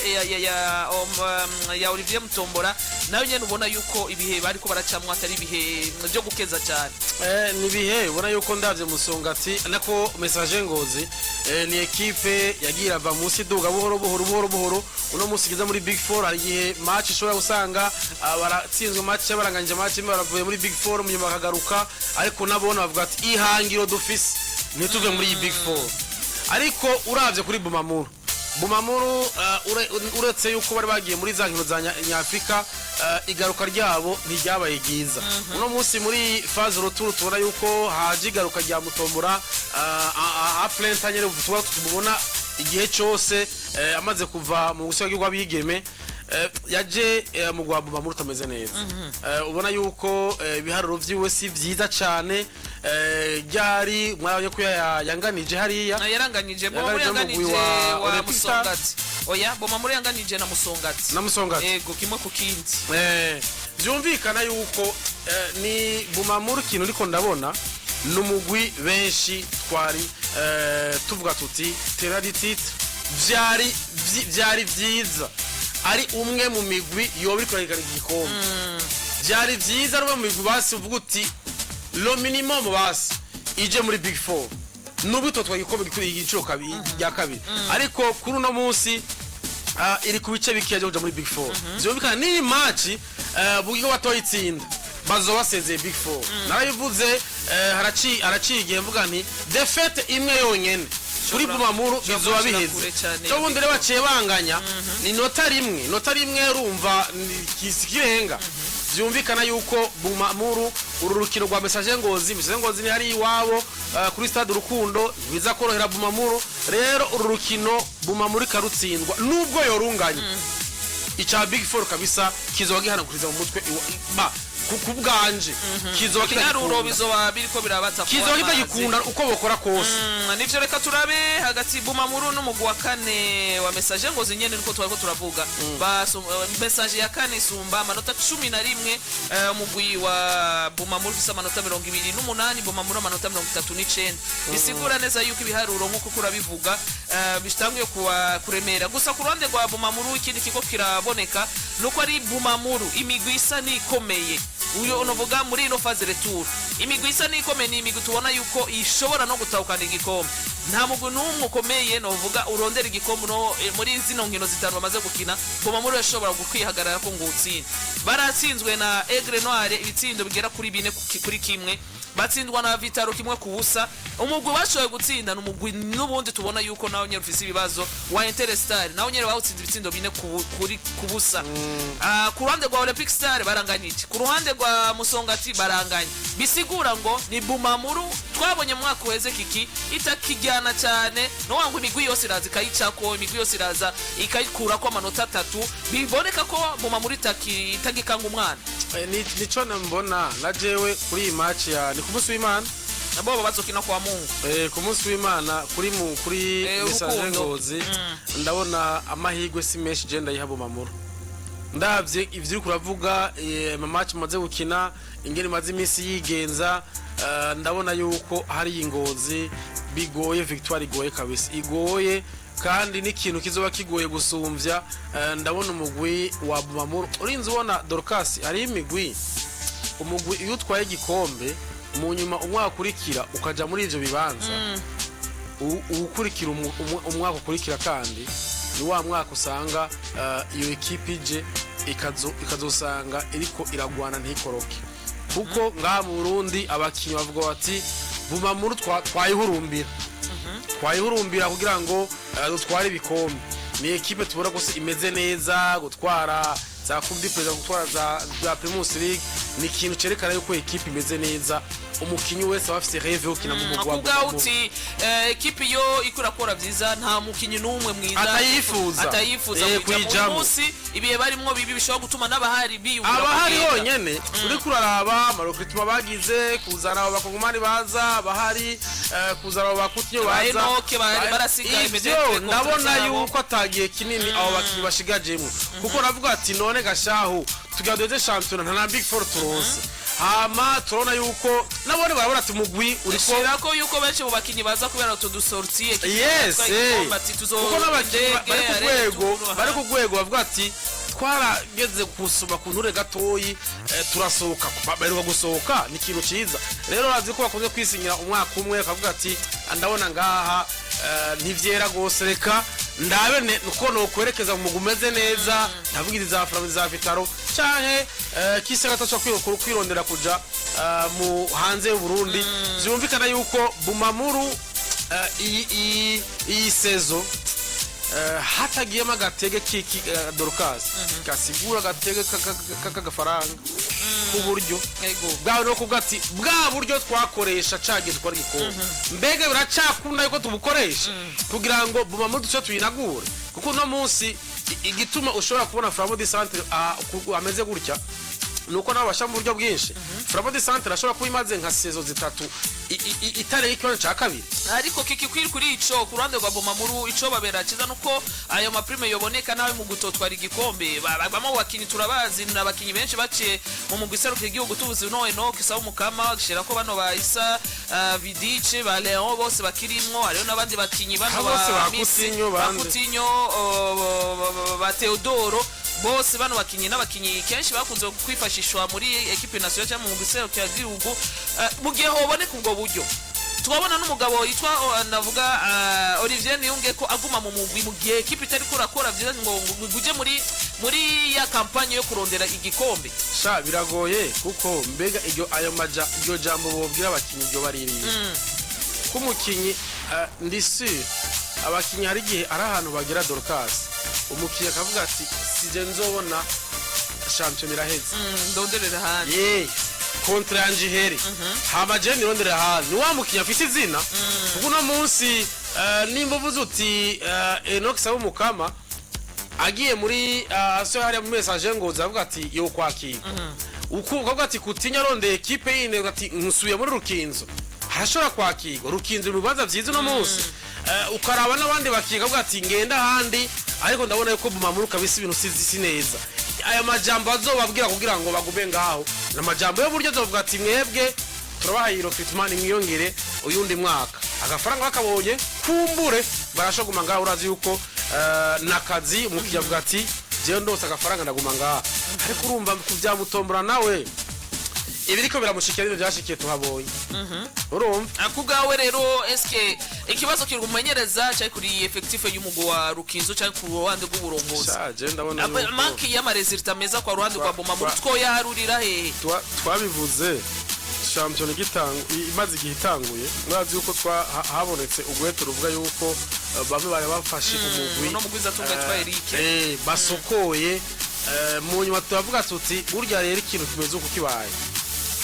ya Olivier Mutombora, nayo nyene ubona yuko ibihe bariko baracamwo atari ibihe byo gukeza cyane? Ni bihe ubona yuko ndavye Musongati nako Message Ngozi, ni ekipe yagiye irava munsi iduga buhoro buhoro buhoro buhoro, uno munsi igeze muri Big Four. Hari igihe match ishobora gusanga baratsinzwe match, baranganyije match imwe, baravuye muri Big Four, munyuma bakagaruka, ariko nabona bavuga ati ihangiro dufise ntituve muri iyi Big Four. Ariko uravye kuri Bumamuru, Bumamuru uretse yuko bari bagiye muri za nkino za nyafrika, igaruka ryabo ntiryabaye ryiza. Uno munsi muri phase retour tubona yuko haje igaruka rya Mutombora à plein temps nyene, tuba tumubona igihe cyose, amaze kuva mu gusiga rw'abigeme, yaje mu gwa Bumamuru utameze neza. Ubona yuko ibiharuro vyiwe si vyiza cane. Ryari mwabonye ko yanganije hariya. Yaranganyije Bumamuru, Yanganije yanganije n'umugwi wa wa Olympic Star. Musongati. Oya, Bumamuru yanganije na Musongati. Na Musongati. Ego, kimwe ku kindi. Vyumvikana yuko ni Bumamuru, ikintu uriko ndabona ni umugwi benshi twari tuvuga tuti tenant du titre, vyari vyiza ari umwe mu migwi yoba iriko irahigana igikombe. Vyari vyiza ari umwe mu migwi basi uvuga uti le minimum basi ije muri Big Four, nubwo itotwa igikombe igiciro kabiri rya kabiri, ariko kuri uno munsi iri ku bice bikeya byo kuja muri Big Four. Vyumvikana n'iyi match bugiye batoyitsinda bazoba basezeye Big Four. Narabivuze, haraciye igihe mvuga nti défaite imwe yonyene kuri Bumamuru Ushobora bizoba gushira biheze. Kure cane. Cyo bundi rero baciye banganya, ni inota rimwe, inota rimwe urumva ni kirenga. Vyumvikana yuko Bumamuru, uru rukino rwa Message Ngozi, Message Ngozi ni hari iwabo, kuri stade Urukundo, ntibiza korohera Bumamuru. Rero uru rukino Bumamuru ikarutsindwa, nubwo yorunganye, ica Big Four kabisa kizoba gihanaguriza mu mutwe ba ku bwanje kizoba Ibiharuro kitagikunda. Bizoba biriko birabata. Kizoba kitagikunda uko bokora kose. Nivyo, reka turabe hagati Bumamuru n'umugwi wa kane wa Message Ngozi nyene, niko twariko turavuga. Message ya kane isumba amanota 11 umugwi wa Bumamuru ufise amanota 28, Bumamuru amanota 39, bisigura neza yuko ibiharuro nk'uko kurabivuga bitanguye kuwa kuremera. Gusa ku ruhande rwa Bumamuru, ikindi kigo kiraboneka nuko ari Bumamuru imigwi isa n'ikomeye uyo unovuga muri ino phase retour, imigwi isa n'ikomeye, ni imigwi tubona yuko ishobora no gutahukana igikombe. Nta mugwi n'umwe ukomeye novuga urondera igikombe no muri zino nkino zitanu bamaze gukina Bumamuru yashobora kwihagarara ko ngo utsinde. Baratsinzwe na Aigle Noire ibitsindo bigera kuri bine kuri kimwe, batsindwa na Vitaro 1-0. Umugwi bashoboye gutsinda ni umugwi n'ubundi tubona yuko nawe nyene ufise ibibazo wa Interstar, nawe nyene bawutsinze ibitsindo bine kuri kubusa. Ku ruhande rwa Olympic Star baranganyije, ku ruhande rwa Musongati baranganye, bisigura ngo ni Bumamuru twabonye mu mwaka uheze kiki itakijyana cyane no ngo imigwi yose iraza ikayicako, imigwi yose iraza ikayikurako amanota atatu. Biboneka ko Bumamuru itagikanga umwana. Nico mbona na jewe kuri iyi match ya ni ku munsi w'Imana. Nabo bazokina kwa Mungu. Ku munsi w'Imana kuri Message Urukundo. Ngozi, ndabona amahirwe si menshi je ndayiha Bumamuru. Ndavye ivyo uriko uravuga, ama match maze gukina, ingene imaze iminsi yigenza, ndabona yuko hari ingozi bigoye, victoire igoye kabisa, igoye, kandi n'ikintu kizoba kigoye gusumvya. Ndabona umugwi wa Bumamuru, urinze ubona Dorcas, hari imigwi, umugwi iyo utwaye igikombe mu nyuma umwaka ukurikira ukaja muri ivyo bibanza, uwukurikira umwaka ukurikira, kandi ni wa mwaka usanga iyo ekipe ije ikazosanga iriko iragwana ntikoroke, kuko ngaha mu Burundi abakinyi bavuga bati Bumamuru twayihurumbira kugira ngo dutware ibikombe. Ni ekipe tubona gusa imeze neza, gutwara za Coupe du Président, gutwara za Primus League, ni ikintu cerekana yuko ekipe imeze neza. Umukinyi wese aba afise rêve yo gukina mu mugwi wa Akubwa Bumamuru. Uti ekipi yo ikurakora vyiza, nta mukinyi n'umwe mwiza Atayifuza. atayifuza kuyijamo. Kuyijamo. Uyu munsi ibihe barimwo bibi bishobora gutuma n'abahari biyumvira Abahari kugenda. honyene uriko uraraba ama recrutement bagize, kuzana abo bakongomani baza, abahari kuzana abo bakutinyo Ba baza, Enoke barasigaye ivyo imedete ndabona kontra zabo. yuko atagiye kinini abo bakinyi bashigajemwo, kuko navuga ati none gashahu tugira duheze shampiyona nta na big four turonse, hama turabona yuko nabone barabona ati umugwi uriko Shirako yuko benshi mu bakinyi baza kubera utu du sorties. Yes, kuko n'abakinyi bari ku rwego bavuga ati twarageze gusoma ku nture gatoyi, turasohoka. Baheruka gusohoka, ni ikintu ciza. Rero urazi ko bakunze kwisinyira umwaka umwe, bakavuga ati ndabona ngaha ntivyera gose, reka ndabe uko nokwerekeza mu mugwi umeze neza. Ndavuga izi za Flambeau, za Vital'O, canke kise gato kwirondera kuja mu hanze y'u Burundi. Vyumvikana yuko Bumamuru iyi saison hatagiyemo agatege kiki Dorcas gasigura agatege k'agafaranga k'uburyo bwawe, no kuvuga ati bwa buryo twakoresha cagiye twara igikombe, mbega biracakunda yuko tubukoresha kugira ngo Bumamuru duce tuyinagure? Kuko uno munsi igituma ushobora kubona Flambeau du Centre ameze gutya nuko nabo bashyira mu buryo bwinshi. Flambeau du Centre ashobora kuba imaze nka saison 3 itarenga ikibazo cya kabiri. Ariko kiki kwiri kuri ico, ku ruhande rwa Bumamuru, ico babera ciza nuko ayo ma prime yoboneka nawe mu gutotwara igikombe. Bamwe mu bakinyi turabazi, ni abakinyi benshi baciye mu mugwi iserukira igihugu. Tubuze no Enoch Saba Mukama, gishira ko bano ba Isa Vidice, ba Leon, bose bakirimwo. Hariho n'abandi bakinyi bano Abo bose ba Messi, Coutinho, ba bande. Coutinho, ba Theodoro, bose bano bakinyi n'abakinyi kenshi bakunze kwifashishwa muri équipe nationale cyangwa mu mugwi iserukira igihugu. Mu gihe hoboneka ubwo buryo, twabona n'umugabo yitwa navuga Olivier Niyunge ko aguma mu mugwi mu gihe ekipe itari kurakora vyiza, ngo uje muri ya campagne yo kurondera igikombe. Sha, biragoye, kuko mbega iryo ayo maja iryo jambo bobwira abakinyi iryo baririye ko umukinyi ndi sûr abakinyi hari igihe ari ahantu bagera, Dorcas, umukinyi akavuga ati sije nzobona shampiyona iraheze. Ndonderera ahandi. Ye contrat yanje ihere, hama je nirondere ahandi. Ni wa mukinyi afise izina, kuko uno munsi nimba uvuze uti Enoch Saba Mukama agiye muri so hariya mu message ngo avuga ati yo kwakira uko ukavuga ati Kutinya arondeye ekipe yindi ati nsubiye muri Rukinzo, harashobora kwakirwa. Rukinzo mu bibanza vyiza uno munsi. Ukaraba n'abandi bakiga avuga ati ngenda ahandi, ariko ndabona yuko Bumamuru kabisa ibintu si neza. Aya majambo azobabwira kugira ngo bagume ngaho ni amajambo y'uburyo azovuga ati mwebwe turabahaye recrutement, mwiyongere uyundi mwaka. Agafaranga bakabonye, kumbure barashobora kuguma ngaho. Urazi yuko nakazi umukiriya avuga ati jewe ndose agafaranga ndaguma ngaha. Ariko urumva kuvyamutombora nawe ibiriko biramushikira nivyo byashikiye tuhabonye, urumva. Kubwawe rero, eske ikibazo kiri kumumenyereza cyari kuri effectif y'umugwi wa Rukinzo cyangwa ku ruhande rw'uburongozi? Sha, jewe ndabona yuko Manque y'ama résultats meza kwa ruhande rwa Bumamuru twoyaharurira hehe? Twabivuze shampiyona imaze igihe itanguye. Murazi yuko habonetse ugwete ruvuga yuko bamwe bari bafashe umugwi Uno mugwizatunga yitwa Eric. Basokoye. Mu nyuma turavuga tuti burya rero ikintu kimeze uko kibaye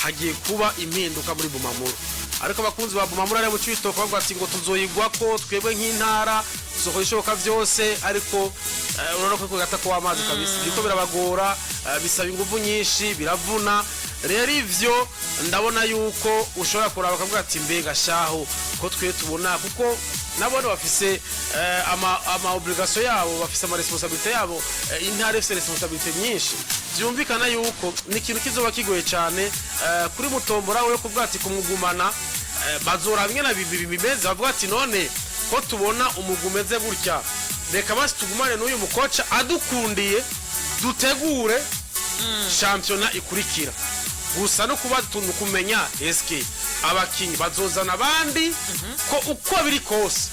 hagiye kuba impinduka muri Bumamuru. Ariko abakunzi ba Bumamuru ari mu Cibitoke bavuga ati ngo tuzoyigwa ko twebwe nk'intara tuzokora ishoboka vyose, ariko urabona ko gata ko amazi kabisa biriko birabagora, bisaba inguvu nyinshi, biravuna. Rero ivyo ndabona yuko ushobora kuraba bakavuga ati mbega shaho ko twe tubona, kuko nabone bafise ama obligation yabo, bafise ama responsabilité yabo, intara ifise responsabilité nyinshi. Vyumvikana yuko ni ikintu kizoba kigoye cyane kuri Mutombora we kuvuga ati kumugumana. Bazora bimwe na bimeze bavuga ati none ko tubona umugwi umeze gutya, reka basi tugumane n'uyu mukoca adukundiye dutegure shampiyona ikurikira. Gusa no kuba kumenya eske abakinyi bazozana abandi, ko uko biri kose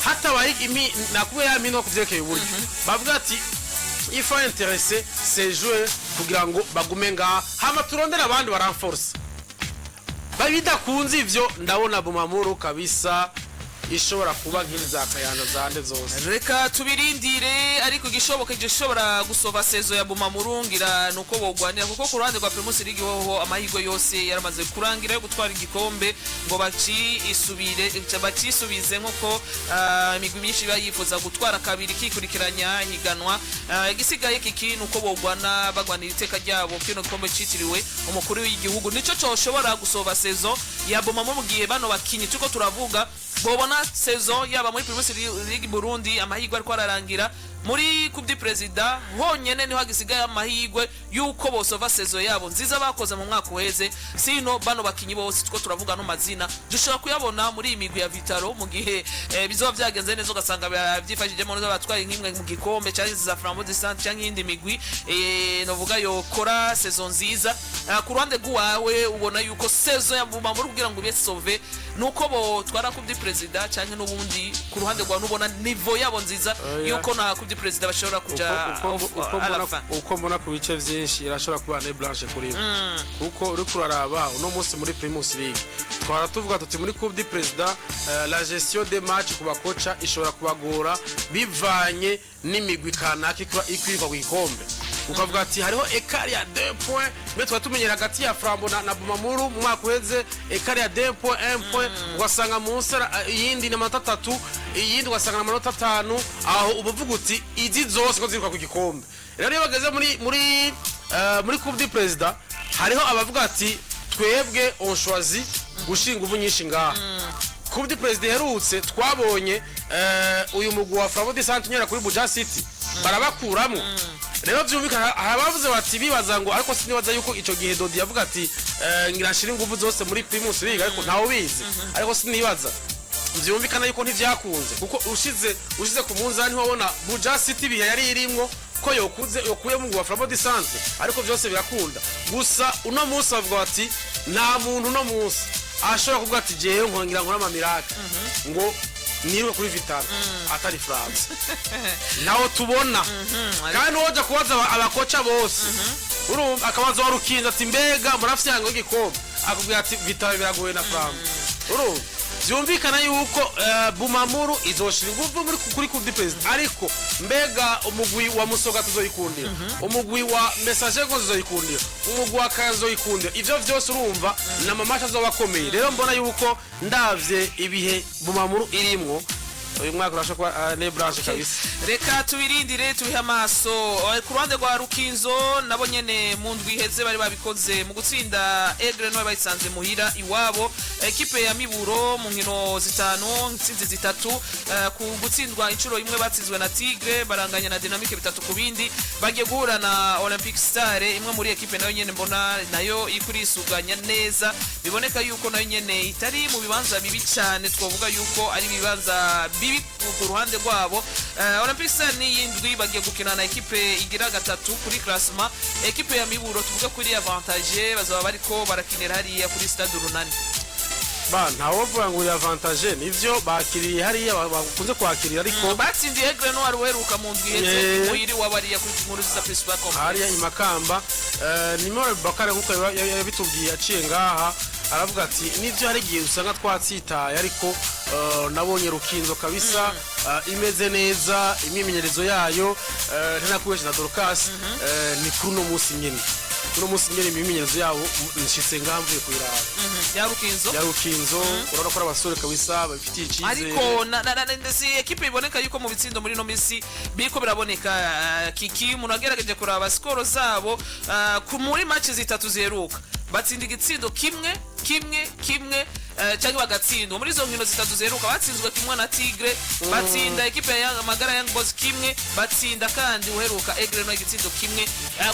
hatabaye imi nakubwiye ya mpinduka kuvyerekeye uburyo, bavuga ati il faut intéresser ces joueurs kugira ngo bagume ngaha, hama turondere abandi baranforce. Bidakunze ivyo, ndabona Bumamuru kabisa. Ishobora kuba nk'izi za Kayanza zande zose. Reka tubirindire, ariko igishoboka gishobora gusova saison ya Bumamuru ngira nuko bogwanira, kuko ku ruhande rwa Primus League hoho amahirwe yose yaramaze kurangira yo gutwara igikombe ngo baci isubire bacisubize, nkuko imigwi myinshi iba yifuza gutwara kabiri kikurikiranya higanwa. Igisigaye kiki nuko bogwana bagwanira iteka ryabo kino gikombe citiriwe umukuru w'igihugu, nico coshobora gusova saison ya Bumamuru, mu gihe bano bakinyi turiko turavuga bobona saison yaba muri Primus League Burundi amahirwe ariko ararangira. Muri Coupe du Président honyene niho hagisigaye amahirwe yuko bosova saison yabo nziza bakoze mu mwaka uheze. Sino bano bakinyi bose two turavuga no mazina dushobora kuyabona muri iyi migwi ya Vitaro, mu gihe bizoba byagenze neza, ugasanga byifashijemo neza, batwaye nk'imwe mu gikombe cyangwa za Flambeau du Centre cyangwa iyindi migwi novuga yokora saison nziza. Ku ruhande rw'uwawe ubona yuko saison ya Bumamuru kugira ngo ibe sauvé nuko botwara Coupe du Président, cyangwa n'ubundi ku ruhande rwawe nubona niveau yabo nziza Oya. yuko na Coupe du Président bashobora kuja Uko à la mbona fin? Uko mbona ku bice byinshi irashobora kuba année blanche kuri bo, kuko uriko uraraba uno munsi muri Primus League twara tuvuga tuti muri Coupe du Président la gestion des matchs ku bakoca ishobora kubagora bivanye n'imigwi kanaka ikwirirwa ku gikombe, ukavuga ati hariho écart ya 2 points mbe tuba tumenyera hagati ya Flambeau na Bumamuru mu mwaka uheze, écart ya 2 point, 1 point, ugasanga munsi iyindi ni amanota 3, iyindi ugasanga ni amanota 5. Aho uba uvuga uti izi zose ko ziruka ku gikombe. Rero iyo bageze muri Coupe du Président hariho abavuga ati twebwe on choisit gushinga inguvu nyinshi ngaha. Coupe du Président iherutse twabonye uyu mugwi wa Flambeau du Centre unyura kuri Buja City barabakuramo. Rero vyumvikana hari abavuze bati bibaza ngo, ariko sinibaza yuko ico gihe Dodi yavuga ati ngira nshira inguvu zose muri Primus League, ariko ntawe ubizi, ariko sinibaza. Vyumvikana yuko ntivyakunze, kuko ushize ku munzani wabona Buja City ibihe yari irimwo ko yokuze yokuye mu wa Flambeau du Centre, ariko vyose birakunda. Gusa uno munsi bavuga bati nta muntu uno munsi ashobora kuvuga ati jewe nkongera nkora ama miracle ngo niwe kuri Vitalo atari France naho tubona. Kandi woja kubaza abakoca bose, urumva akabaza wa Rukinzo ati mbega murafise yango y'igikombe, akubwira ati Vitalo biragoye na France. Urumva vyumvikana yuko Bumamuru izoshira inguvu muri kuri Coupe du Président, ariko mbega umugwi wa Musoga tuzoyikundira, umugwi wa Messager ngo tuzoyikundira, umugwi wa Kayanza tuzoyikundira, ivyo vyose urumva na ma match azoba akomeye. Rero mbona yuko ndavye ibihe Bumamuru irimwo uyu mwaka urashobora kuba année blanche kabisa. Reka tubirindire, tubihe amaso. Ku ruhande rwa Rukinzo nabo nyene mu ndwi iheze bari babikoze mu gutsinda Aigle Noir bayisanze muhira iwabo. Ekipe ya Miburo mu nkino zitanu intsinzi zitatu, ku gutsindwa inshuro imwe batsinzwe na Tigre, baranganya na Dynamique 3-2. Bagiye guhura na Olympic Star, imwe muri ekipe nayo nyene mbona nayo ikurisuganya neza, biboneka yuko nayo nyene itari mu bibanza bibi cyane, twavuga yuko ari ibibanza bibi ku ruhande rwabo. Olympic Star ni yindwi, bagiye gukina na ekipe igira gatatu kuri classement, ekipe ya Miburo, tuvuga kuri avantage bazaba bariko barakinira hariya kuri Stade Urunani. Ba ntawovuga ngo uri avantage, nivyo bakiriye hariya bakunze kwakirira, ariko Batsindiye Aigle Noir uheruka mu ndwi iheze muhiri wabariya kuri nkuru za Principal Complex hariya i Makamba. Nimero Bakare nkuko yabitubwiye aciye ngaha aravuga ati nivyo hari igihe usanga twatsitaye, ariko nabonye Rukinzo kabisa imeze neza imyimenyerezo yayo, ntanakubeshe na Dorcas, ni kuri uno munsi nyene, kuri uno munsi nyene imyimenyerezo yabo nshitse ngaha mvuye kuyiraba. Ya Rukinzo. Ya Rukinzo, urabona ko ari abasore kabisa babifitiye icizere. Ariko si ekipe iboneka yuko mu bitsindo muri no misi biriko biraboneka. Kiki umuntu agerageje kuraba skoro zabo muri match zitatu ziheruka batsinda igitsindo kimwe kimwe kimwe, cyangwa bagatsindwa. Muri izo nkino zitatu ziheruka batsinzwe kimwe na Tigre, batsinda ekipe ya Magara Young Boys kimwe, batsinda kandi uheruka Aigle no igitsindo kimwe.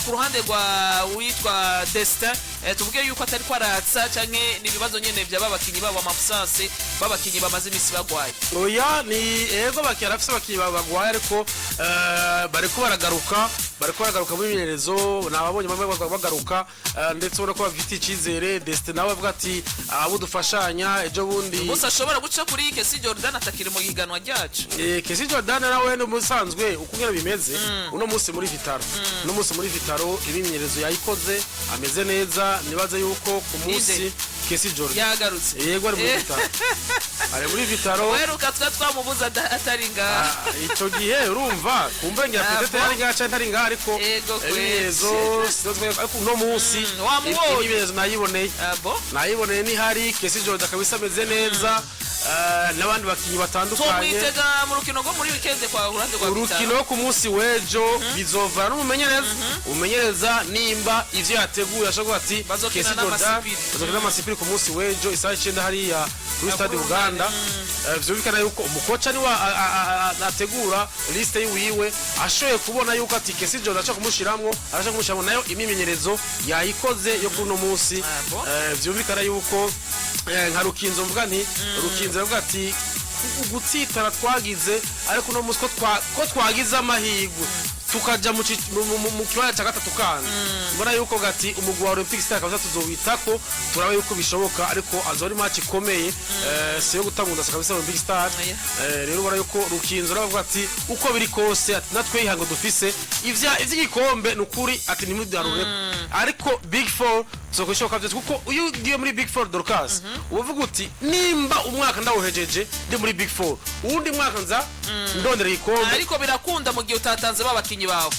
Ku ruhande rwa witwa Destin, tuvuge yuko atari kwaratsa canke ni ibibazo nyene by'aba bakinyi babo, ama absence b'abakinyi bamaze imisi bagwaye? Oya, ni ego bakira afise abakinyi bagwaye, ariko bariko baragaruka mu myimenyerezo, nababonye bamwe bagaruka, ndetse ubona ko bafite icizere. Destin nawe avuga ati abo dufashanya ejo bundi Gusa ashobora guca kuri Kesi Jordan atakiri mu higanwa ryacu. Kesi Jordan nawe ni umusanzwe uko ngena bimeze uno munsi muri Vitaro, uno munsi muri Vitaro imyimenyerezo yayikoze ameze neza, nibaze yuko ku munsi Inde? Kesi Jordan. Yagarutse? Yego, ari muri Vital'O, ari muri Vital'O. Weruka twa twamubuza atari ngaha. Ah, ico gihe urumva kumbe ngira Ah, peut-être bon? yari ngaha canke ntari ngaha, ariko Ego kweli. ibimenyetso ariko uno munsi Wamubonye? Ibimenyetso nayiboneye. Ah, bon? Nayiboneye, nihari Kesi Jordan kabisa, ameze neza, n'abandi bakinyi batandukanye. Tumwitega mu rukino rwo muri weekend kwa ruhande rwa Urukino Vital'O? ku munsi w'ejo bizovana n'umumenyereza. Umumenyereza nimba ivyo yateguye ashobora ati Bazokina Kesi Jordan. n'Amasipiri. Bazokina n'Amasipiri ku munsi w'ejo isaha 9 hariya kuri stade kuri Uganda. Vyumvikana yuko umukoca niwe ategura liste yiwiwe, ashoboye kubona yuko ati Kesi Jordan ashaka kumushiramwo, arashaka kumushiramwo. Nayo imyimenyerezo yayikoze yo kuri uno munsi. Ah, bon? Vyumvikana yuko nka Rukinzo, mvuga nti Rukinzo yavuga ati ugutsitara twagize, ariko uno munsi ko twagize amahirwe tukaja mu kibanza cya gatatu, kandi mbona yuko gati umugwi wa Olympic Star kabisa tuzowitako, turabe yuko bishoboka, ariko azoba ari match ikomeye, si yo gutangunda kabisa Olympic Star. Oya. Rero ubona yuko Rukinzo ravuga ati uko biri kose, ati natwe ihango dufise ivya ivy'igikombe ni ukuri, ati ntimudarure, ariko Big Four tuzokora byose, kuko iyo ugiye muri Big Four, Dorcas, uvuga uti nimba umwaka ndawuhejeje ndi muri Big Four, uwundi mwaka nza ndondera igikombe. Ariko birakunda mu gihe utatanze ba bakinyi bawe.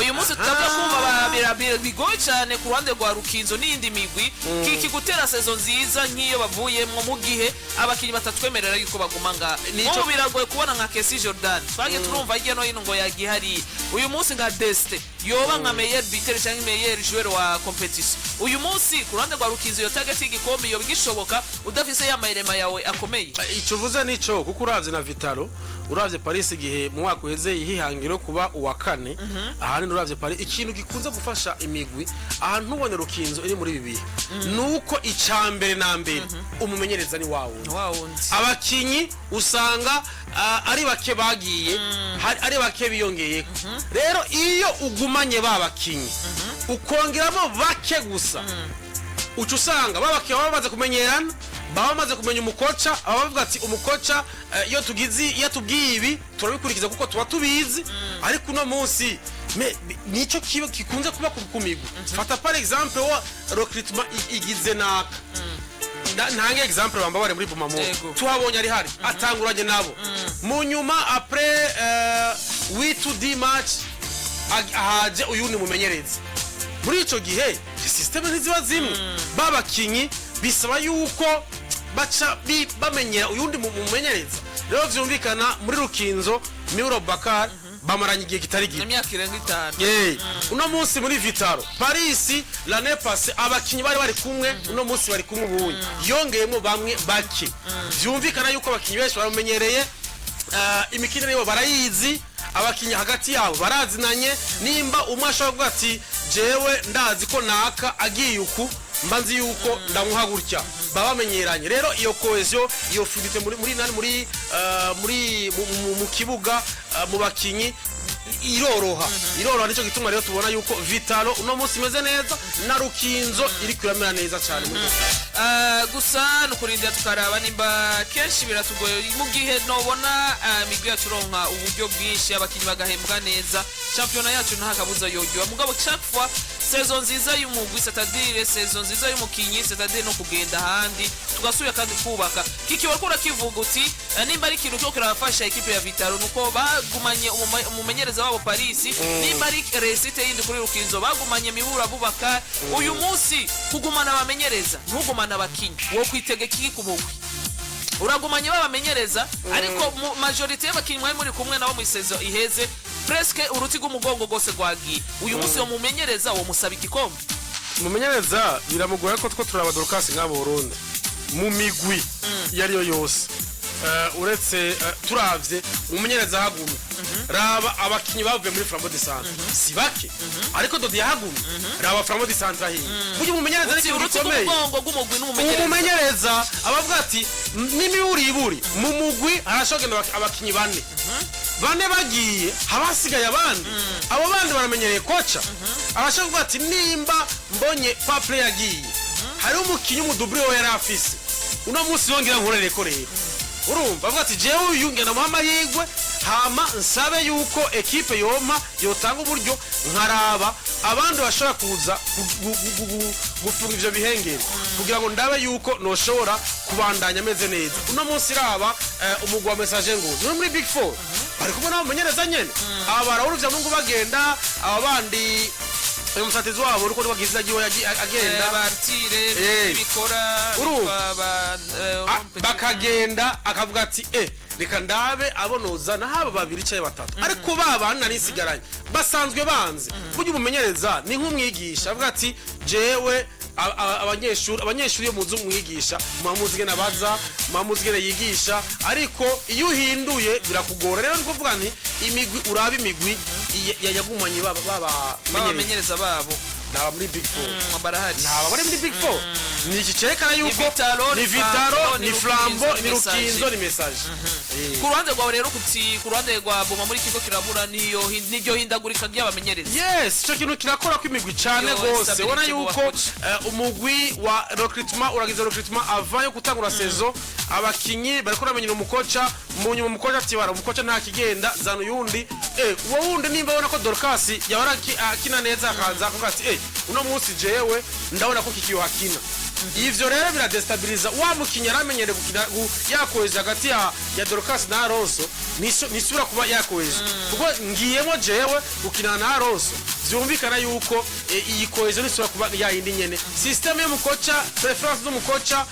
Uyu munsi tutavuga kumva bigoye cyane ku ruhande rwa Rukinzo n'iyindi migwi kiki gutera saison nziza nk'iyo bavuyemwo mu gihe abakinyi batatwemerera yuko baguma ngaha. Nk'ubu biragoye kubona nka Kesi Jordan, twagiye turumva hirya no hino ngo yagiye hariya. Uyu munsi nka Deste yoba nka meilleur buteur cyangwa meilleur joueur wa compétition uyu munsi ku ruhande rwa Rukinzo, iyo target y'igikombe yoba igishoboka udafise ya mayirema yawe akomeye? Icyo uvuze nico, kuko uravye na Vital'O, uravye Paris igihe mu mwaka uheze yihangira kuba uwa kane, ahanini uravye Paris, ikintu gikunze gufasha imigwi ahantu ntubone Rukinzo iri muri ibi bihe nuko icya mbere na mbere umumenyereza ni wawe. Wa wundi. Abakinyi usanga ari bake bagiye, ari bake biyongeye. Rero iyo ugumanye ba bakinyi ukongeramo bake gusa, uca usanga ba bakinyi baba bamaze kumenyerana, baba bamaze kumenya umukoca, baba bavuga ati umukoca iyo tugize, iyo atubwiye ibi turabikurikiza kuko tuba tubizi. Ariko uno munsi nico kiba gikunze kuba ku migwi. Fata par exemple wa recrutement igize naka. Ntange exemple, bambabare, muri Bumamo. Tuhabonye ari hari atanguranye nabo, mu nyuma après 8 to 10 match haje uyundi mumenyereza. Muri ico gihe système ntiziba zimwe, babakinyi bisaba yuko baca bamenyera uyundi mumenyereza. Rero vyumvikana muri Rukinzo Miro Bakar bamaranye igihe kitari gito. Imyaka irenga 5. Yeah. Uno munsi muri Vital'O, Paris l'année passée abakinyi bari kumwe, uno munsi bari kumwe ubunye yongeyemo bamwe bake. Vyumvikana yuko abakinyi benshi baramenyereye imikino yabo, barayizi abakinyi hagati yabo barazinanye. Nimba umwe ashobora kuvuga ati jewe ndazi ko naka agiye uku, mba nzi yuko ndamuha gutya, baba bamenyeranye. Rero iyo cohésion, iyo fluidité muri muri nani muri muri mu kibuga, mu bakinyi iroroha, iroroha. Nicyo gituma rero tubona yuko Vital'O uno munsi imeze neza na Rukinzo iri kuramera neza cyane muri Gusa ni ukurindira tukaraba nimba kenshi biratugoye mu gihe nobona imigwi yacu ironka uburyo bwinshi, abakinyi bagahembwa neza, shampiyona yacu nta kabuza yoryoha. Mugabo chaque fois saison nziza y'umugwi, c'est-à-dire saison nziza y'umukinyi, c'est-à-dire no kugenda ahandi tugasubira kandi kubaka. Kiki wariko urakivuga uti nimba ari ikintu cyo kirabafasha ekipe ya Vital'O nuko bagumanye umumenyereza wabo Paris, nimba ari réussite yindi kuri Rukinzo bagumanye Mibura Bubaka. Uyu munsi kugumana abamenyereza ntugumana abakinyi, wo kwitega iki ku mugwi? Uragumanye babamenyereza, ariko mu majorité y'abakinyi mwari muri kumwe nabo mu saison iheze, presque uruti rw'umugongo rwose rwagiye. Uyu munsi wo mumenyereza wo musaba igikombe? Umumenyereza biramugora ko two turaba, Dorcas, nk'abo Burundi mu migwi iyo ariyo yose, uretse turavye umumenyereza hagumye, raba abakinyi bavuye muri Flambeau du Centre si bake, ariko Dodi yahagumye. Raba Flambeau du Centre ahiye, burya umumenyereza ni uruti ikintu uruti gikomeye. Rw'umugongo rw'umugwi n'umumenyereza. Umumenyereza abavuga ati n'imiburiburi mu mugwi harashobora kugenda abakinyi bane bane bagiye, haba hasigaye abandi, abo bandi baramenyereye koca. Arashobora kuvuga ati nimba mbonye Paple yagiye, hariho umukinyi w'umudubure we yari afise, uno munsi yongera nkorere ko. Rero urumva avuga ati jewe uyu ngenda muha amahirwe. Hama nsabe yuko ekipe yompa yotanga uburyo, nkaraba abandi bashobora kuza gufunga ivyo bihengeri kugira ngo ndabe yuko noshobora kubandanya ameze neza. Uno munsi raba umugwi wa Messager Ngozi uri muri Big Four, bari kumwe n'abamenyereza nyene aba barawuruvya mungu bagenda, aba bandi, uyu musatizi wabo uriko rwagize agiye agenda. Bartire bikora. Urumva? Bitwa ba Bakagenda akavuga ati: "Reka ndabe abo nozana, haba babiri cyangwa batatu, ariko ba bandi nari nsigaranye basanzwe banze." Burya umumenyereza ni nk'umwigisha, avuga ati: "Jewe abanyeshuri iyo muzi umwigisha, muba muzi ingene abaza, muba muzi ingene yigisha, ariko iyo uhinduye birakugora." Rero ni kuvuga nti imigwi, uraba imigwi yagumanye baba bamenyereza Babamenyereza babo. Ntaba muri Big Four. Barahari. Ntaba bari muri Big Four, ni iki cyerekana yuko Vitalo, ni ni Vitalo, Flambeau, ni ni Flambeau, Rukinzo, ni ni Messager. Rukinzo, ni Messager. Ku ruhande rwawe rero, kuti ku ruhande rwa Boma muri kigo kirabura niyo niryo hindagurika ry'abamenyereza. Yes, icyo kintu kirakora ko imigwi cyane Yo, rwose. stability Ubona mu yuko bakoci. Umugwi wa recrutement, uragize recrutement avant yo gutangura saison, abakinyi bariko baramenyera umukoca. Mu nyuma umukoca ati: "Bara umukoca nta kigenda, zana uyundi." Uwo wundi nimba abona ko Dorcas yahora akina neza, akaza akavuga ati: "Uno munsi jewe ndabona ko kikiyo hakina." Ivyo rero biradestabiliza wa mukinyi yaramenyereye gukina yakoheje hagati ya Dorcas na Alonso, nisubira kuba yakoheje kuko ngiyemo jewe gukinana na Alonso. Vyumvikana yuko iyi cohésion nisubira kuba ya yindi nyene. Système y'umukoca, préférence z'umukoca,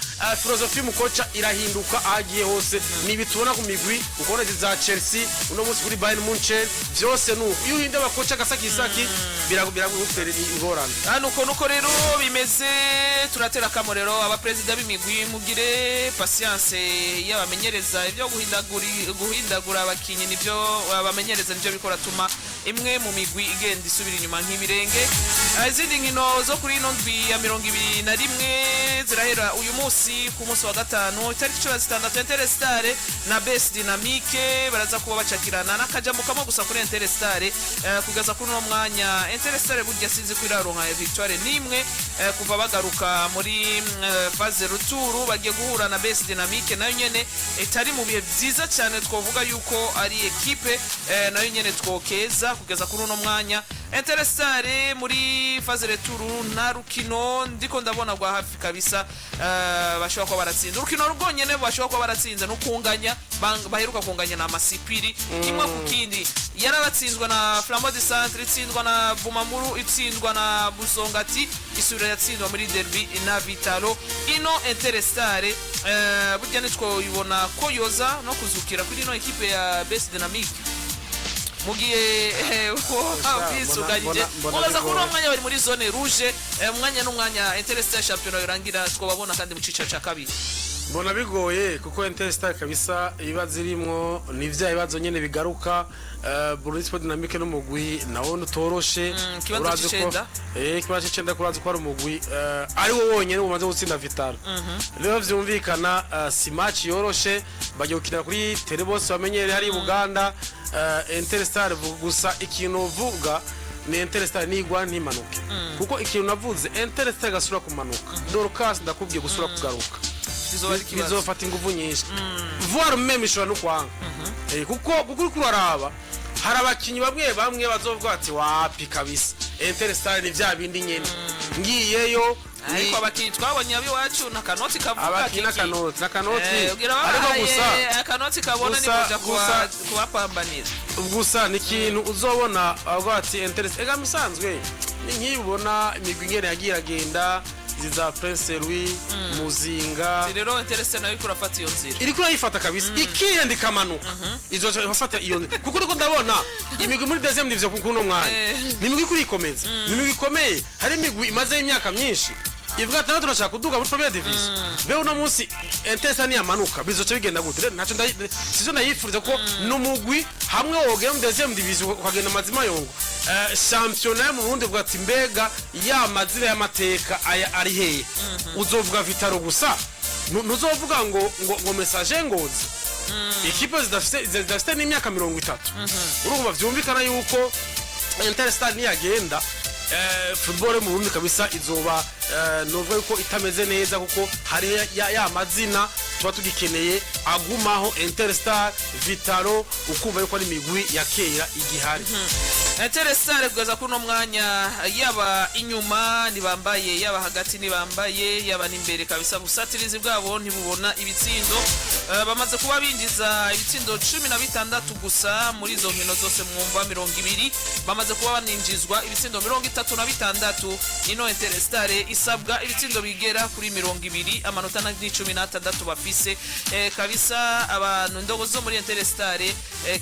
philosophie y'umukoca irahinduka aho agiye hose. Ni ibi tubona ku migwi, ukabona za Chelsea uno munsi, kuri Bayern Munchen, vyose nuko iyo uhinda abakoca agasakisaki biragutera ingorane. Hano uko nuko rero bimeze. Turatera akamo rero abaperezida b'imigwi: mugire patience y'abamenyereza. Ibyo guhindagura abakinyi nibyo abamenyereza nibyo bikora tuma imwe mu migwi igenda isubira inyuma nk'ibirenge. Izindi nkino zo kuri ino ndwi ya 21 zirahera uyu munsi, ku munsi wa gatanu, itariki 16. Interstar na Best Dynamique baraza kuba bacakirana n'akajambo kamwe gusa kuri Interstar. Kugeza kuri uno mwanya Interstar burya sinzi ko iraronka victoire nimwe kuva bagaruka muri phase retour. Bagiye guhura na Best Dynamique, nayo nyene itari mu bihe byiza cyane. Twovuga yuko ari ekipe nayo nyene twokeza. Kugeza kuri uno mwanya Interstar muri phase retour nta rukino ndiko ndabona rwa hafi kabisa bashobora kuba baratsinze. Urukino rwonyene bashobora kuba baratsinze no kunganya, baheruka kunganya na Masipiri 1-1. Yarabatsinzwe na Flambeau du Centre, itsindwa na Bumamuru, itsindwa na Busongati, isubira yatsindwa muri derby na Vitalo. Ino Interstar burya nitwo ibona ko yoza no kuzukira kuri ino ekipe ya Best Dynamique mu gihe bisuganyije. Mbona Mubaza kuri uno bigoye. mwanya bari muri zone rouge. Umwanya n'umwanya Interstar championnat yorangira twobabona kandi mu cicaro ca kabiri. Mbona bigoye kuko Interstar kabisa ibibazo irimwo ni vya bibazo nyene bigaruka. Burundi Sport Dynamique n'umugwi nawo utoroshe. Ikibanza Urazi ko- c'icenda. Ikibanza c'icenda, kurazi ko ari umugwi ari wo wonyene umaze gutsinda Vitalo. Rero vyumvikana si match yoroshe. Bagiye gukinira kuri terrain bose bamenyereye hari i Buganda. Interstar gusa ikintu uvuga ni Interstar nigwa ntimanuke, kuko ikintu navuze, Interstar gasubira kumanuka, Dorcas ndakubwiye gusubira kugaruka Bizoba ari ikibazo. Bizofata ingufu nyinshi, voire même ishobora no kwanga. Kuko uriko uraraba hari abakinyi bamwe bamwe bazovuga ati: "Wapi kabisa, Interstar ni vya bindi nyene ngiyeyo." Ariko abakinyi twabonye abiwacu n'akanoti kavuga Abakinyi kiki. n'akanoti Eh, ugira ariko babahaye gusa akanoti kabona gusa- ni kuja kubapambanira. Gusa ni ikintu uzobona avuga ati Interstar ega musanzwe ni nk'iyo ubona imigwi ingene yagiye iragenda, izi za Prince Louis, Muzinga. Rero Interstar nayo iriko urafata iyo nzira. Iriko irayifata kabisa, ikihenda ikamanuka, izoca ifata iyo nzira, kuko uriko ndabona imigwi muri deuxième division kuno mwanya ni imigwi iko irikomeza, ni imigwi ikomeye. Hari imigwi imazeho imyaka myinshi ivuga ati: "Natwe turashaka kuduga muri première division." Beho uno munsi Interstar niyamanuka bizoca bigenda gute? Rero ntacyo sivyo ndayifuriza, kuko n'umugwi hamwe wogera muri deuxième division ukagenda amazima yongo shampiyona yo mu Burundi, uvuga ati: "Mbega ya mazina y'amateka aya ari hehe?" Uzovuga Vitalo gusa, ntuzovuga ngo Messager Ngozi, ikipe zidafite n'imyaka 30. Urumva vyumvikana yuko Interstar niyagenda, football mu Burundi kabisa izoba novuga yuko itameze neza, kuko hari ya mazina. Tuba tugikeneye agumaho Interstar, Vitalo, ukumva yuko ari imigwi ya kera igihari. Interstar kugeza kuri uno mwanya, yaba inyuma ntibambaye, yaba hagati ntibambaye, yaba n'imbere kabisa busatirizi bwabo ntibubona ibitsindo. Bamaze kuba binjiza ibitsindo 16 gusa muri izo nkino zose mwumva 20, bamaze kuba baninjizwa ibitsindo 36. Ino Interstar isabwa ibitsindo bigera kuri 20, amanota ni 16 bafise. Kabisa abantu indogo zo muri Interstar,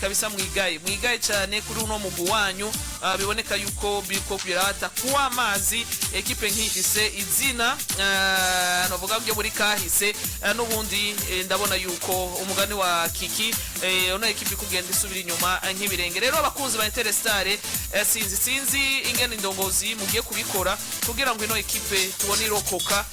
kabisa mwigaye, mwigaye cyane kuri uno mugwi wanyu. Biboneka yuko biriko birata kuwa amazi ekipe nk'ifise izina, novuga byo muri kahise, n'ubundi ndabona yuko umugani wa Kiki, uno ekipe kugenda isubira inyuma nk'ibirenge. Rero abakunzi ba Interstar, sinzi ingene indongozi mugiye kubikora kugira ngo ino ekipe tubone irokoka.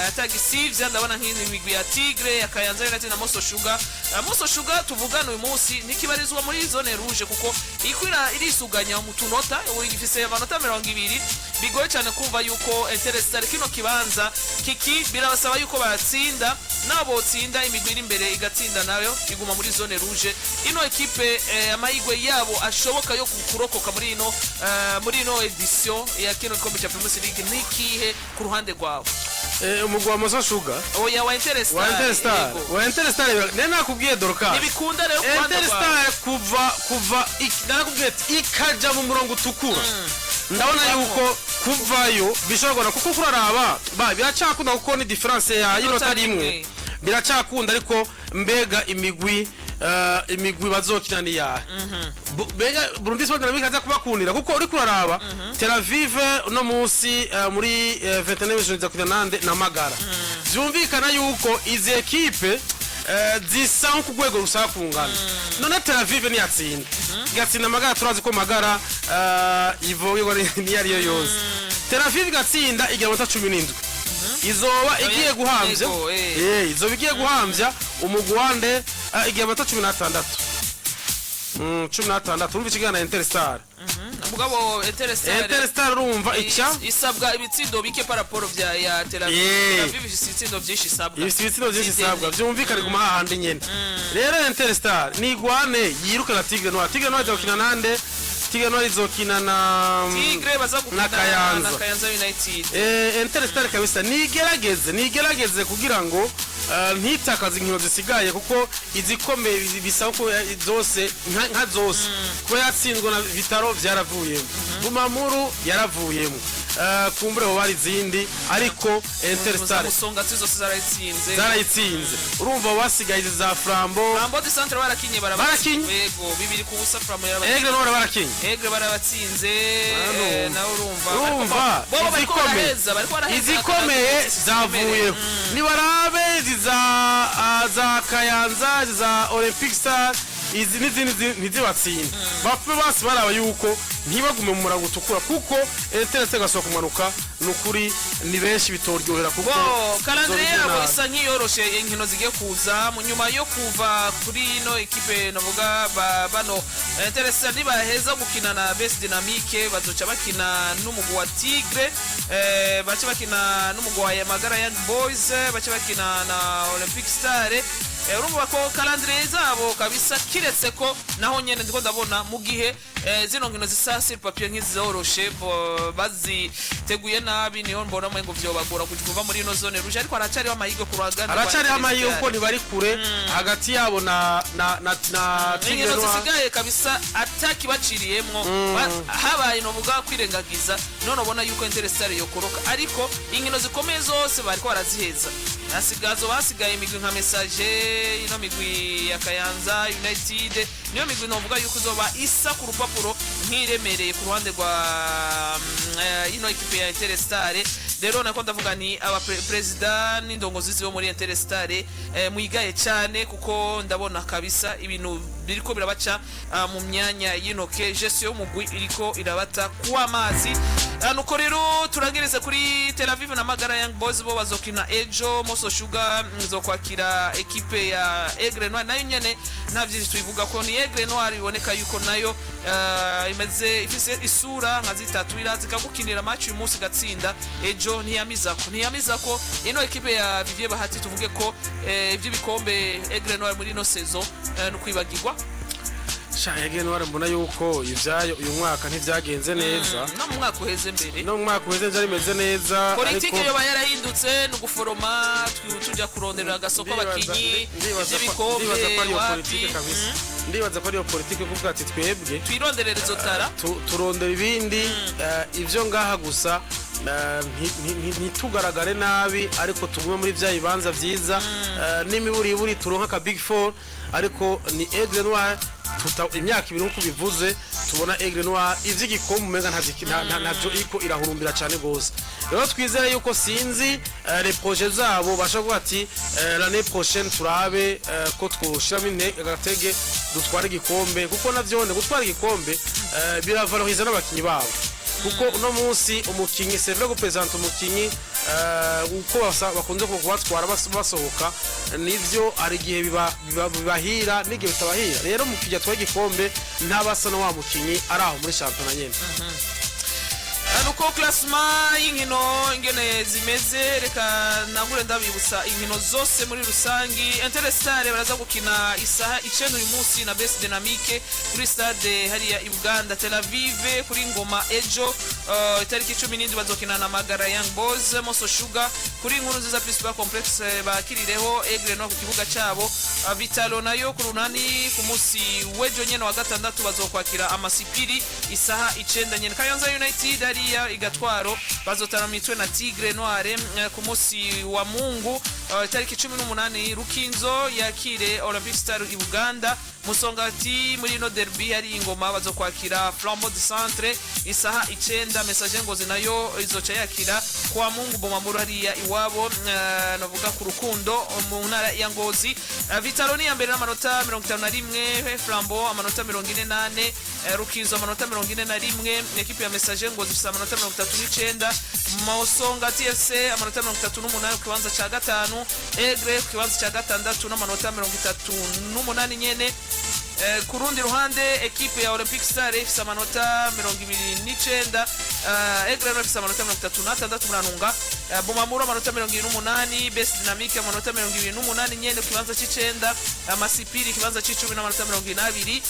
Atagisivya ndabona nk'izi migwi ya Tigre, ya Kayanza United na Moso Sugar. Moso Sugar tuvugana uyu munsi ntikibarizwa muri zone rouge kuko ikwira irisuganya mu tunota, ubu ifise amanota 20. Bigoye cyane kumva yuko Interstar kino kibanza Kiki birabasaba yuko batsinda, nabo botsinda imigwi iri imbere igatsinda nayo iguma muri zone rouge. Ino ekipe, amahirwe yabo ashoboka yo kurokoka muri ino edition ya kino gikombe cya Primus League nikihe ku ruhande rwawe? Umugwi wa Moso Sugar? Oya, wa Interstar. Wa Interstar. Yego. Wa Interstar ne nakubwiye Dorcas. Ntibikunda rero ku ruhande rwawe. Interstar kuva narakubwiye ati ikaja mu murongo utukura, ndabona yuko kuvayo bishobora, kuko kuraraba ba biracakunda, kuko ni difference ya y'inota rimwe. Rimwe. Biracakunda, ariko mbega imigwi bazokina ni yahe? Mbega Burundi Sport Dynamic aza kubakundira? Kuko uri kuraraba Tel Aviv uno munsi, muri 29 journées zakina nande? Na Magara. Vyumvikana yuko izi ekipe zisa nko ku rwego rusaba kungana. None Tel Aviv niyatsinda, igatsinda Magara, turazi ko Magara ivogirwa niyo ariyo yose. Tel Aviv igatsinda igira amanota 17, izoba igiye guhamvya. Yego. Izoba igiye guhamvya umugwande, igiye amanota 16, 16. Urumva ikiganiro na Interstar. Mugabo Interstar Interstar urumva ica isabwa ibitsindo bike par rapport vya ya Tel Aviv. Yeah. Tel Aviv ifise ibitsindo vyinshi isabwa. Ifise ibitsindo vyinshi isabwa, vyumvikane guma hahandi nyene. Rero Interstar nigwane yiruke na Tigre Noir. Tigre Noir izokina nande? Tigre Noir izokina na Tigre baza gukina na Kayanza. Na Kayanza United. Interstar kabisa nigerageze kugira ngo ntitakaze inkino zisigaye, kuko izikomeye bisaba ko zose nka zose kuba yatsinzwe na Vitaro vyaravuyemo, Bumamuru yaravuyemo, kumbure ho bari izindi, ariko Interstar Musonga zose zarayitsinze. Zarayitsinze. Urumva basigaye izi za Flambeau. Flambeau du Centre barakinye, barabatsinze. Barakinye? Yego, 2-0 Flambeau yarabatsinze. Aigle Noir barakinye. Aigle barabatsinze. Nawe urumva. Urumva Bo bariko izikomeye baraheza, bariko baraheza. izikomeye zavuyeho, nibarabe izi za Kayanza, izi za Olympic Star, izi n'izindi ntizibatsinde, bapfe basi baraba yuko ntibagume mu murango utukura, kuko Intereste gasohoka kumanuka ni ukuri ni benshi bitoryohera, kuko Bo calendrier zobigena yabo nabi. isa nk'iyoroshe inkino zigiye kuza mu nyuma yo kuva kuri ino ekipe navuga bano Intereste nibaheza gukina na Best Dynamique, bazoca bakina n'umugwi wa Tigre, bace bakina n'umugwi wa Magara Young Boys, bace bakina na Olympic Star. Urumva ko calendrier zabo kabisa, kiretse ko naho nyene ndiko ndabona mu gihe zino nkino zisa sur papier nk'izoroshe, baziteguye nabi, niho mbona ngo vyobagora kuva muri ino zone rouge, ariko haracariho amahirwe ku ruhande rwa Haracariho amahirwe Intereste. kuko ntibari kure hagati yabo na Tigre Inkino Noir. zisigaye kabisa atakibaciriyemwo, habaye novuga kwirengagiza, none ubona yuko Interstar yokoroka, ariko inkino zikomeye zose bariko baraziheza. Hasigazo basigaye imigwi nka Message, ino migwi ya Kayanza United, niyo migwi novuga yuko izoba isa ku rupapuro nk'iremereye ku ruhande rwa ino ekipe ya Interstar. Rero nako ndavuga ni aba perezida n'indongozi zibo muri Interstar, mwigaye cyane, kuko ndabona kabisa ibintu biriko birabaca mu myanya y'intoke. Gestion y'umugwi iriko irabata kuwa amazi. Nuko rero turangirize kuri Tel Aviv na Magara Young Boys, bo bazokina ejo. Moso Sugar izokwakira ekipe ya Aigle Noir, nayo nyene nta vyinshi tubivuga ko ni Aigle Noir, iboneka yuko nayo imeze ifise isura nka zitatu, iraza ikagukinira match uyu munsi igatsinda, ejo ntiyamizako. Ino ekipe ya Vivier Bahati, tuvuge ko ivy'ibikombe Aigle Noir muri ino saison ni ukwibagirwa. Sha, Aigle Noir mbona yuko ivyayo uyu mwaka ntivyagenze neza. No mu mwaka uheze mbere. No mu mwaka uheze vyari bimeze neza. Politike yoba yarahindutse, ni uguforoma, tujya kuronderera agasoko abakinyi, ivy'ibikombe Ndibaza ko ariyo wapi. politike kabisa. Ndibaza ko ariyo politike, kuvuga ati twebwe twironderera izo tara. Turondera ibindi, ivyo ngaha gusa, ntitugaragare nabi, ariko tugume muri vya bibanza vyiza, n'imiburiburi turonka ka big four. Ariko ni Aigle Noir imyaka 2 nkuko bivuze, tubona Aigle Noir ivy'igikombe umenga ntavyo iko irahurumbira cyane gose. Rero twizere yuko, sinzi, les projets zabo bashobora kuvuga ati l'année prochaine turabe ko twoshiramo agatege dutware igikombe, kuko navyone gutwara igikombe biravaloriza n'abakinyi babo, kuko uno munsi umukinyi, c'est vrai, gupresenta umukinyi uko bakunze kubatwara basohoka, nivyo, hari igihe bibahira n'igihe bitabahira. Rero mu kujya atwaye igikombe ntabasa na wa mukinyi ari aho muri shampiyona nyene. Nuko classement y'inkino ingene zimeze, reka nangure ndabibutsa inkino zose muri rusangi. Interstar baraza gukina isaha 9 uyu munsi na Best Dynamique kuri stade hariya i Buganda. Tel Aviv kuri Ngoma ejo, itariki 17 bazokina na Magara Young Boys. Moso Sugar kuri Inkuru Nziza Principal Complex bakirireho Aigle no ku kibuga cyabo. Vitalo nayo ku Runani ku munsi w'ejo nyene wa gatandatu bazokwakira Amasipiri isaha 9 nyene. Kayonza United hariya igatwaro bazotana mitwe na Tigre Noire ku munsi wa Mungu, itariki 18. Rukinzo yakire Olympic Star i Buganda. Musongati muri ino derby hari ingoma bazokwakira Flambeau du Centre isaha 9. Messager Ngozi nayo izoca yakira kwa Mungu Bomamuru hariya iwabo, navuga ku Rukundo mu ntara ya Ngozi. Vitalo ni ya mbere n'amanota 51, Flambeau amanota 44, Rukinzo amanota 41, ekipe ya Messager Ngozi ifise amanota 39, Musonga TFC amanota 38 ku kibanza ca gatanu, Aigle ku kibanza ca gatandatu n'amanota 38 nyene. Ku rundi ruhande ekipe ya Olympic Star ifise amanota 29, Aigle Noir ifise amanota 36, muranunga, Bomamuru amanota 28, Best Dynamic amanota 28 nyene ku kibanza c'icenda, Amasipiri ikibanza c'icumi n'amanota 22,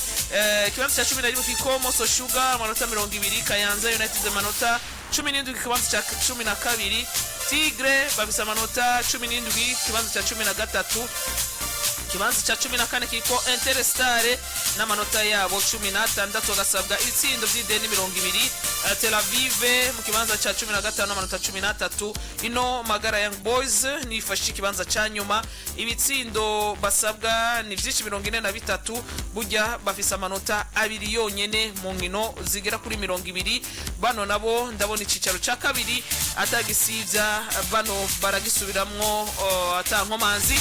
ikibanza ca 11 kiko Moso Sugar amanota 20, Kayanza United amanota 17 ikibanza ca 12, Tigre bafise amanota 17 ikibanza ca 13. Ikibanza cya 14 kiriko Interestare n'amanota yabo 16, bagasabwa ibitsindo by'ideni 20. Tel Aviv mu kibanza cya 15 n'amanota 13. Ino Magara Young Boys nifashe ikibanza cya nyuma, ibitsindo basabwa ni byinshi, 43. Burya bafise amanota abiri yonyene mu nkino zigera kuri 20. Bano nabo ndabona icicaro cya kabiri atagisivya bano baragisubiramwo ata nkomanzi.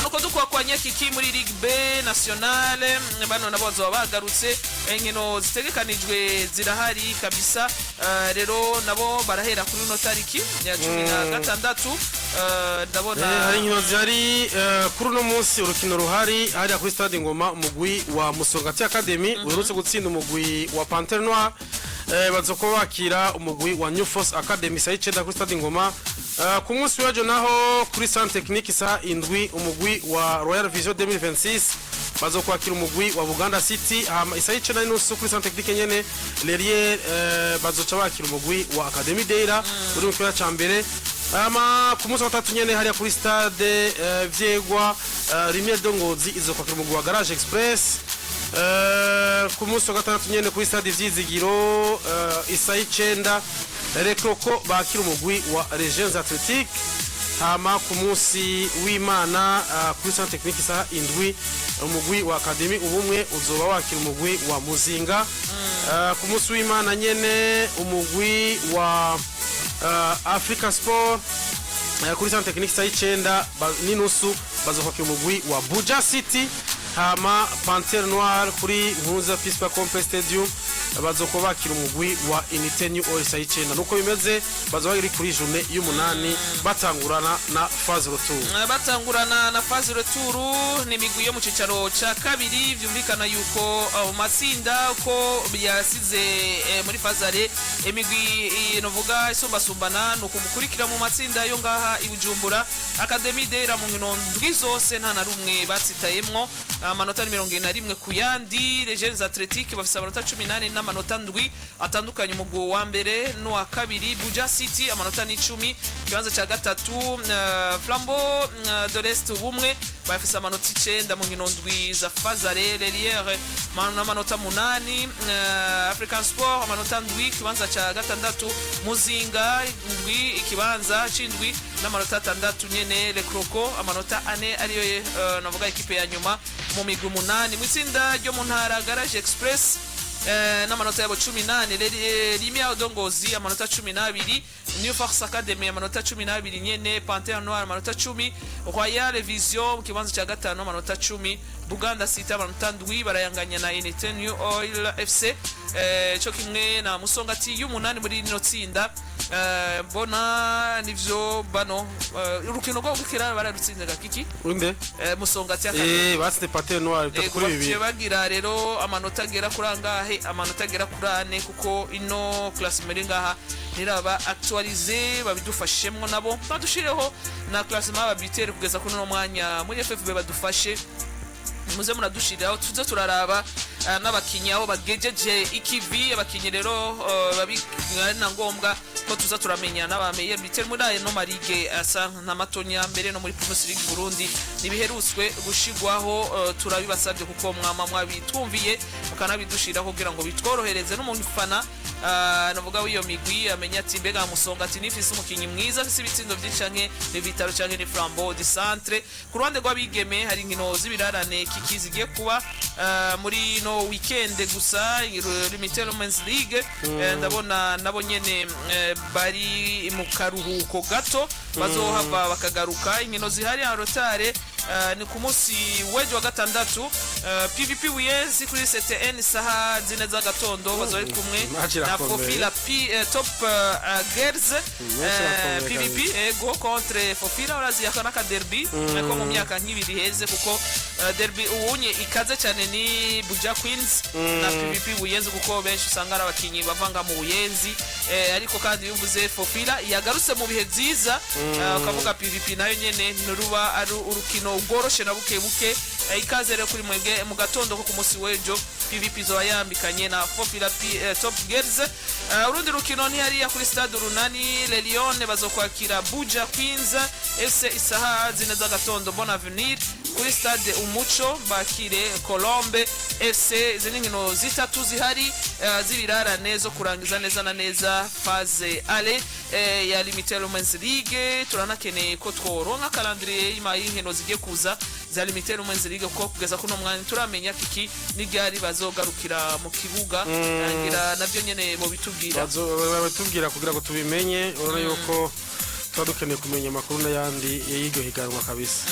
Nuko dukwakwanya kiki muri Ligue B nationale, bano nabo bazoba bagarutse, inkino zitegekanijwe zirahari kabisa. Rero nabo barahera kuri uno tariki ya 16, ndabona. Hari inkino zihari kuri uno munsi. Urukino ruhari hariya kuri stade Ngoma, umugwi wa Musongati Academy uherutse gutsinda umugwi wa Panthère Noire, bazokuba bakira umugwi wa New Force Academy saa 9 kuri stade Ngoma. Ku munsi w'ejo naho kuri Centre Technique saa 7, umugwi wa Royal Vision 2026 bazokwakira umugwi wa Buganda City. Hama isaha 9:30 kuri Centre Technique nyene, Lerrier bazoca bakira umugwi wa Academy Deira uri mu kibanza ca mbere. Ama ku munsi wa gatatu nyene hariya kuri stade Vyegwa, Lumière de Ngozi izokwakira umugwi wa Garage Express. Ku munsi wa gatandatu nyene kuri stade Vyizigiro, isaha 9, Rekroko bakira umugwi wa Regions Athletic. Hama ku munsi w'Imana, kuri Centre Technique isaha 7, umugwi wa Academy Ubumwe uzoba wakira umugwi wa Muzinga. Ku munsi w'Imana nyene, umugwi wa Africa Sport, kuri Centre Technique isaha 9 n'inusu bazokwakira umugwi wa Buja City. Hama Panthère Noire kuri Nkuza Peace Complex Stadium. Bazokuba bakira umugwi wa Unité New Oil isaha 9. Nuko bimeze, bazoba bari kuri journée y'umunani, batangurana na phase retour. Batangurana na phase retour. Ni imigwi yo mu cicaro ca kabiri. Vyumvikana yuko mu matsinda ko yasize muri phase aller imigwi novuga isumbasumbana, ni ukumukurikira mu matsinda yo ngaha i Bujumbura. Academy Dera mu nkino ndwi zose nta na rumwe batsitayemwo, amanota ni 71 ku yandi. Les Jeunes Athlétiques bafise amanota 18 n'amanota ndwi atandukanye umugwi wa mbere n'uwa kabiri. Buja City amanota ni 10, ikibanza ca gatatu. Flambeau de l'Est ubumwe bafise amanota 9 mu nkino ndwi za phase aller. Leliere n'amanota 8, African Sport amanota 7, ikibanza ca gatandatu. Muzinga ndwi, ikibanza c'indwi n'amanota 6 nyene. Le Croco amanota 4, ariyo navuga ekipe ya nyuma mu migwi 8. Mu itsinda ryo mu ntara, Garage Express n'amanota yabo 18, Limia Odongozi amanota 12, New Force Academy amanota 12 nyene, Panthère Noire amanota 10, Royal Vision mu kibanza cya gatanu amanota 10, Buganda City amanota 7, barayanganya na Unité New Oil FC, cyo kimwe na Musongati y'umunani muri rino tsinda. Mbona nivyo bano urukino rwo gukira bararutsinze gakiki. Inde? Musongati Academy. Batsinze Panthère Noire bitatu Ego, kuri baciye bibiri. Bagira rero amanota agera kuri angahe? Amanota agera kuri ane, kuko ino classement iri ngaha ntiraba actualisé. Babidufashemwo nabo, badushireho na classement y'ababitere kugeza kuri uno mwanya muri FFB. Badufashe, muze muradushiriraho tuze turaraba n'abakinyi aho bagejeje ikivi. Abakinyi rero babi ari na ngombwa ko tuza turamenya n'abameye biteri muri ayo no ma ligue asa nka matonya, mbere no muri Primus League Burundi nibiherutswe gushigwaho. Turabibasabye kuko mwama mwabitwumviye mukanabidushiraho kugira ngo bitworohereze n'umufana navuga w'iyo migwi amenya ati mbega Musonga ati nifise umukinyi mwiza afise ibitsindo vyinshi, canke ni Vitaro, canke ni Flambeau du Centre. Ku ruhande rw'abigeme hari inkino z'ibirarane kiki zigiye kuba muri no weekend gusa, Limited Women's League. Ndabona nabo nyene bari mu karuhuko gato, bazohava bakagaruka. Inkino zihari en retard ni ku munsi w'ejo wa gatandatu, PVP Buyenzi kuri CTN saha 4 z'agatondo, bazoba bari kumwe Match na irakomeye. Fofila P, Top Girls. Match irakomeye. PVP ego contre Fofila, urazi aka n'aka derby ko mu myaka nk'ibiri heze, kuko derby ubunye ikaze cyane ni Buja Queens na PVP Buyenzi, kuko benshi usanga ari abakinyi bavanga mu Buyenzi. Ariko kandi iyo uvuze Fofila yagarutse mu bihe byiza, ukavuga PVP nayo nyene ntiruba ari urukino rworoshe na buke buke. Ikaze rero kuri mwebwe mu gatondo ko ku munsi w'ejo, PVP izoba yambikanye na Fofila P, Top Girls. Urundi rukino ni hariya kuri stade Urunani, Le Lion bazokwakira Buja Queens FC isaha 4 z'agatondo. Bon Avenir kuri stade Umuco bakire Colombe FC. Izi ni inkino zitatu zihari z'ibirarane zo kurangiza neza na neza phase aller ya Limited Women's League. Turanakeneye ko tworonka calendrier y'inkino zigiye kuza za Limited Women's League, kuko kugeza kuno mwanya turamenya kiki n'iryari bazogarukira mu kibuga. Ngira navyo nyene bo bitubwira. Batubwira kugira ngo tubimenye. Urabona yuko tuba dukeneye kumenya amakuru n'ayandi y'iryo higanwa kabisa.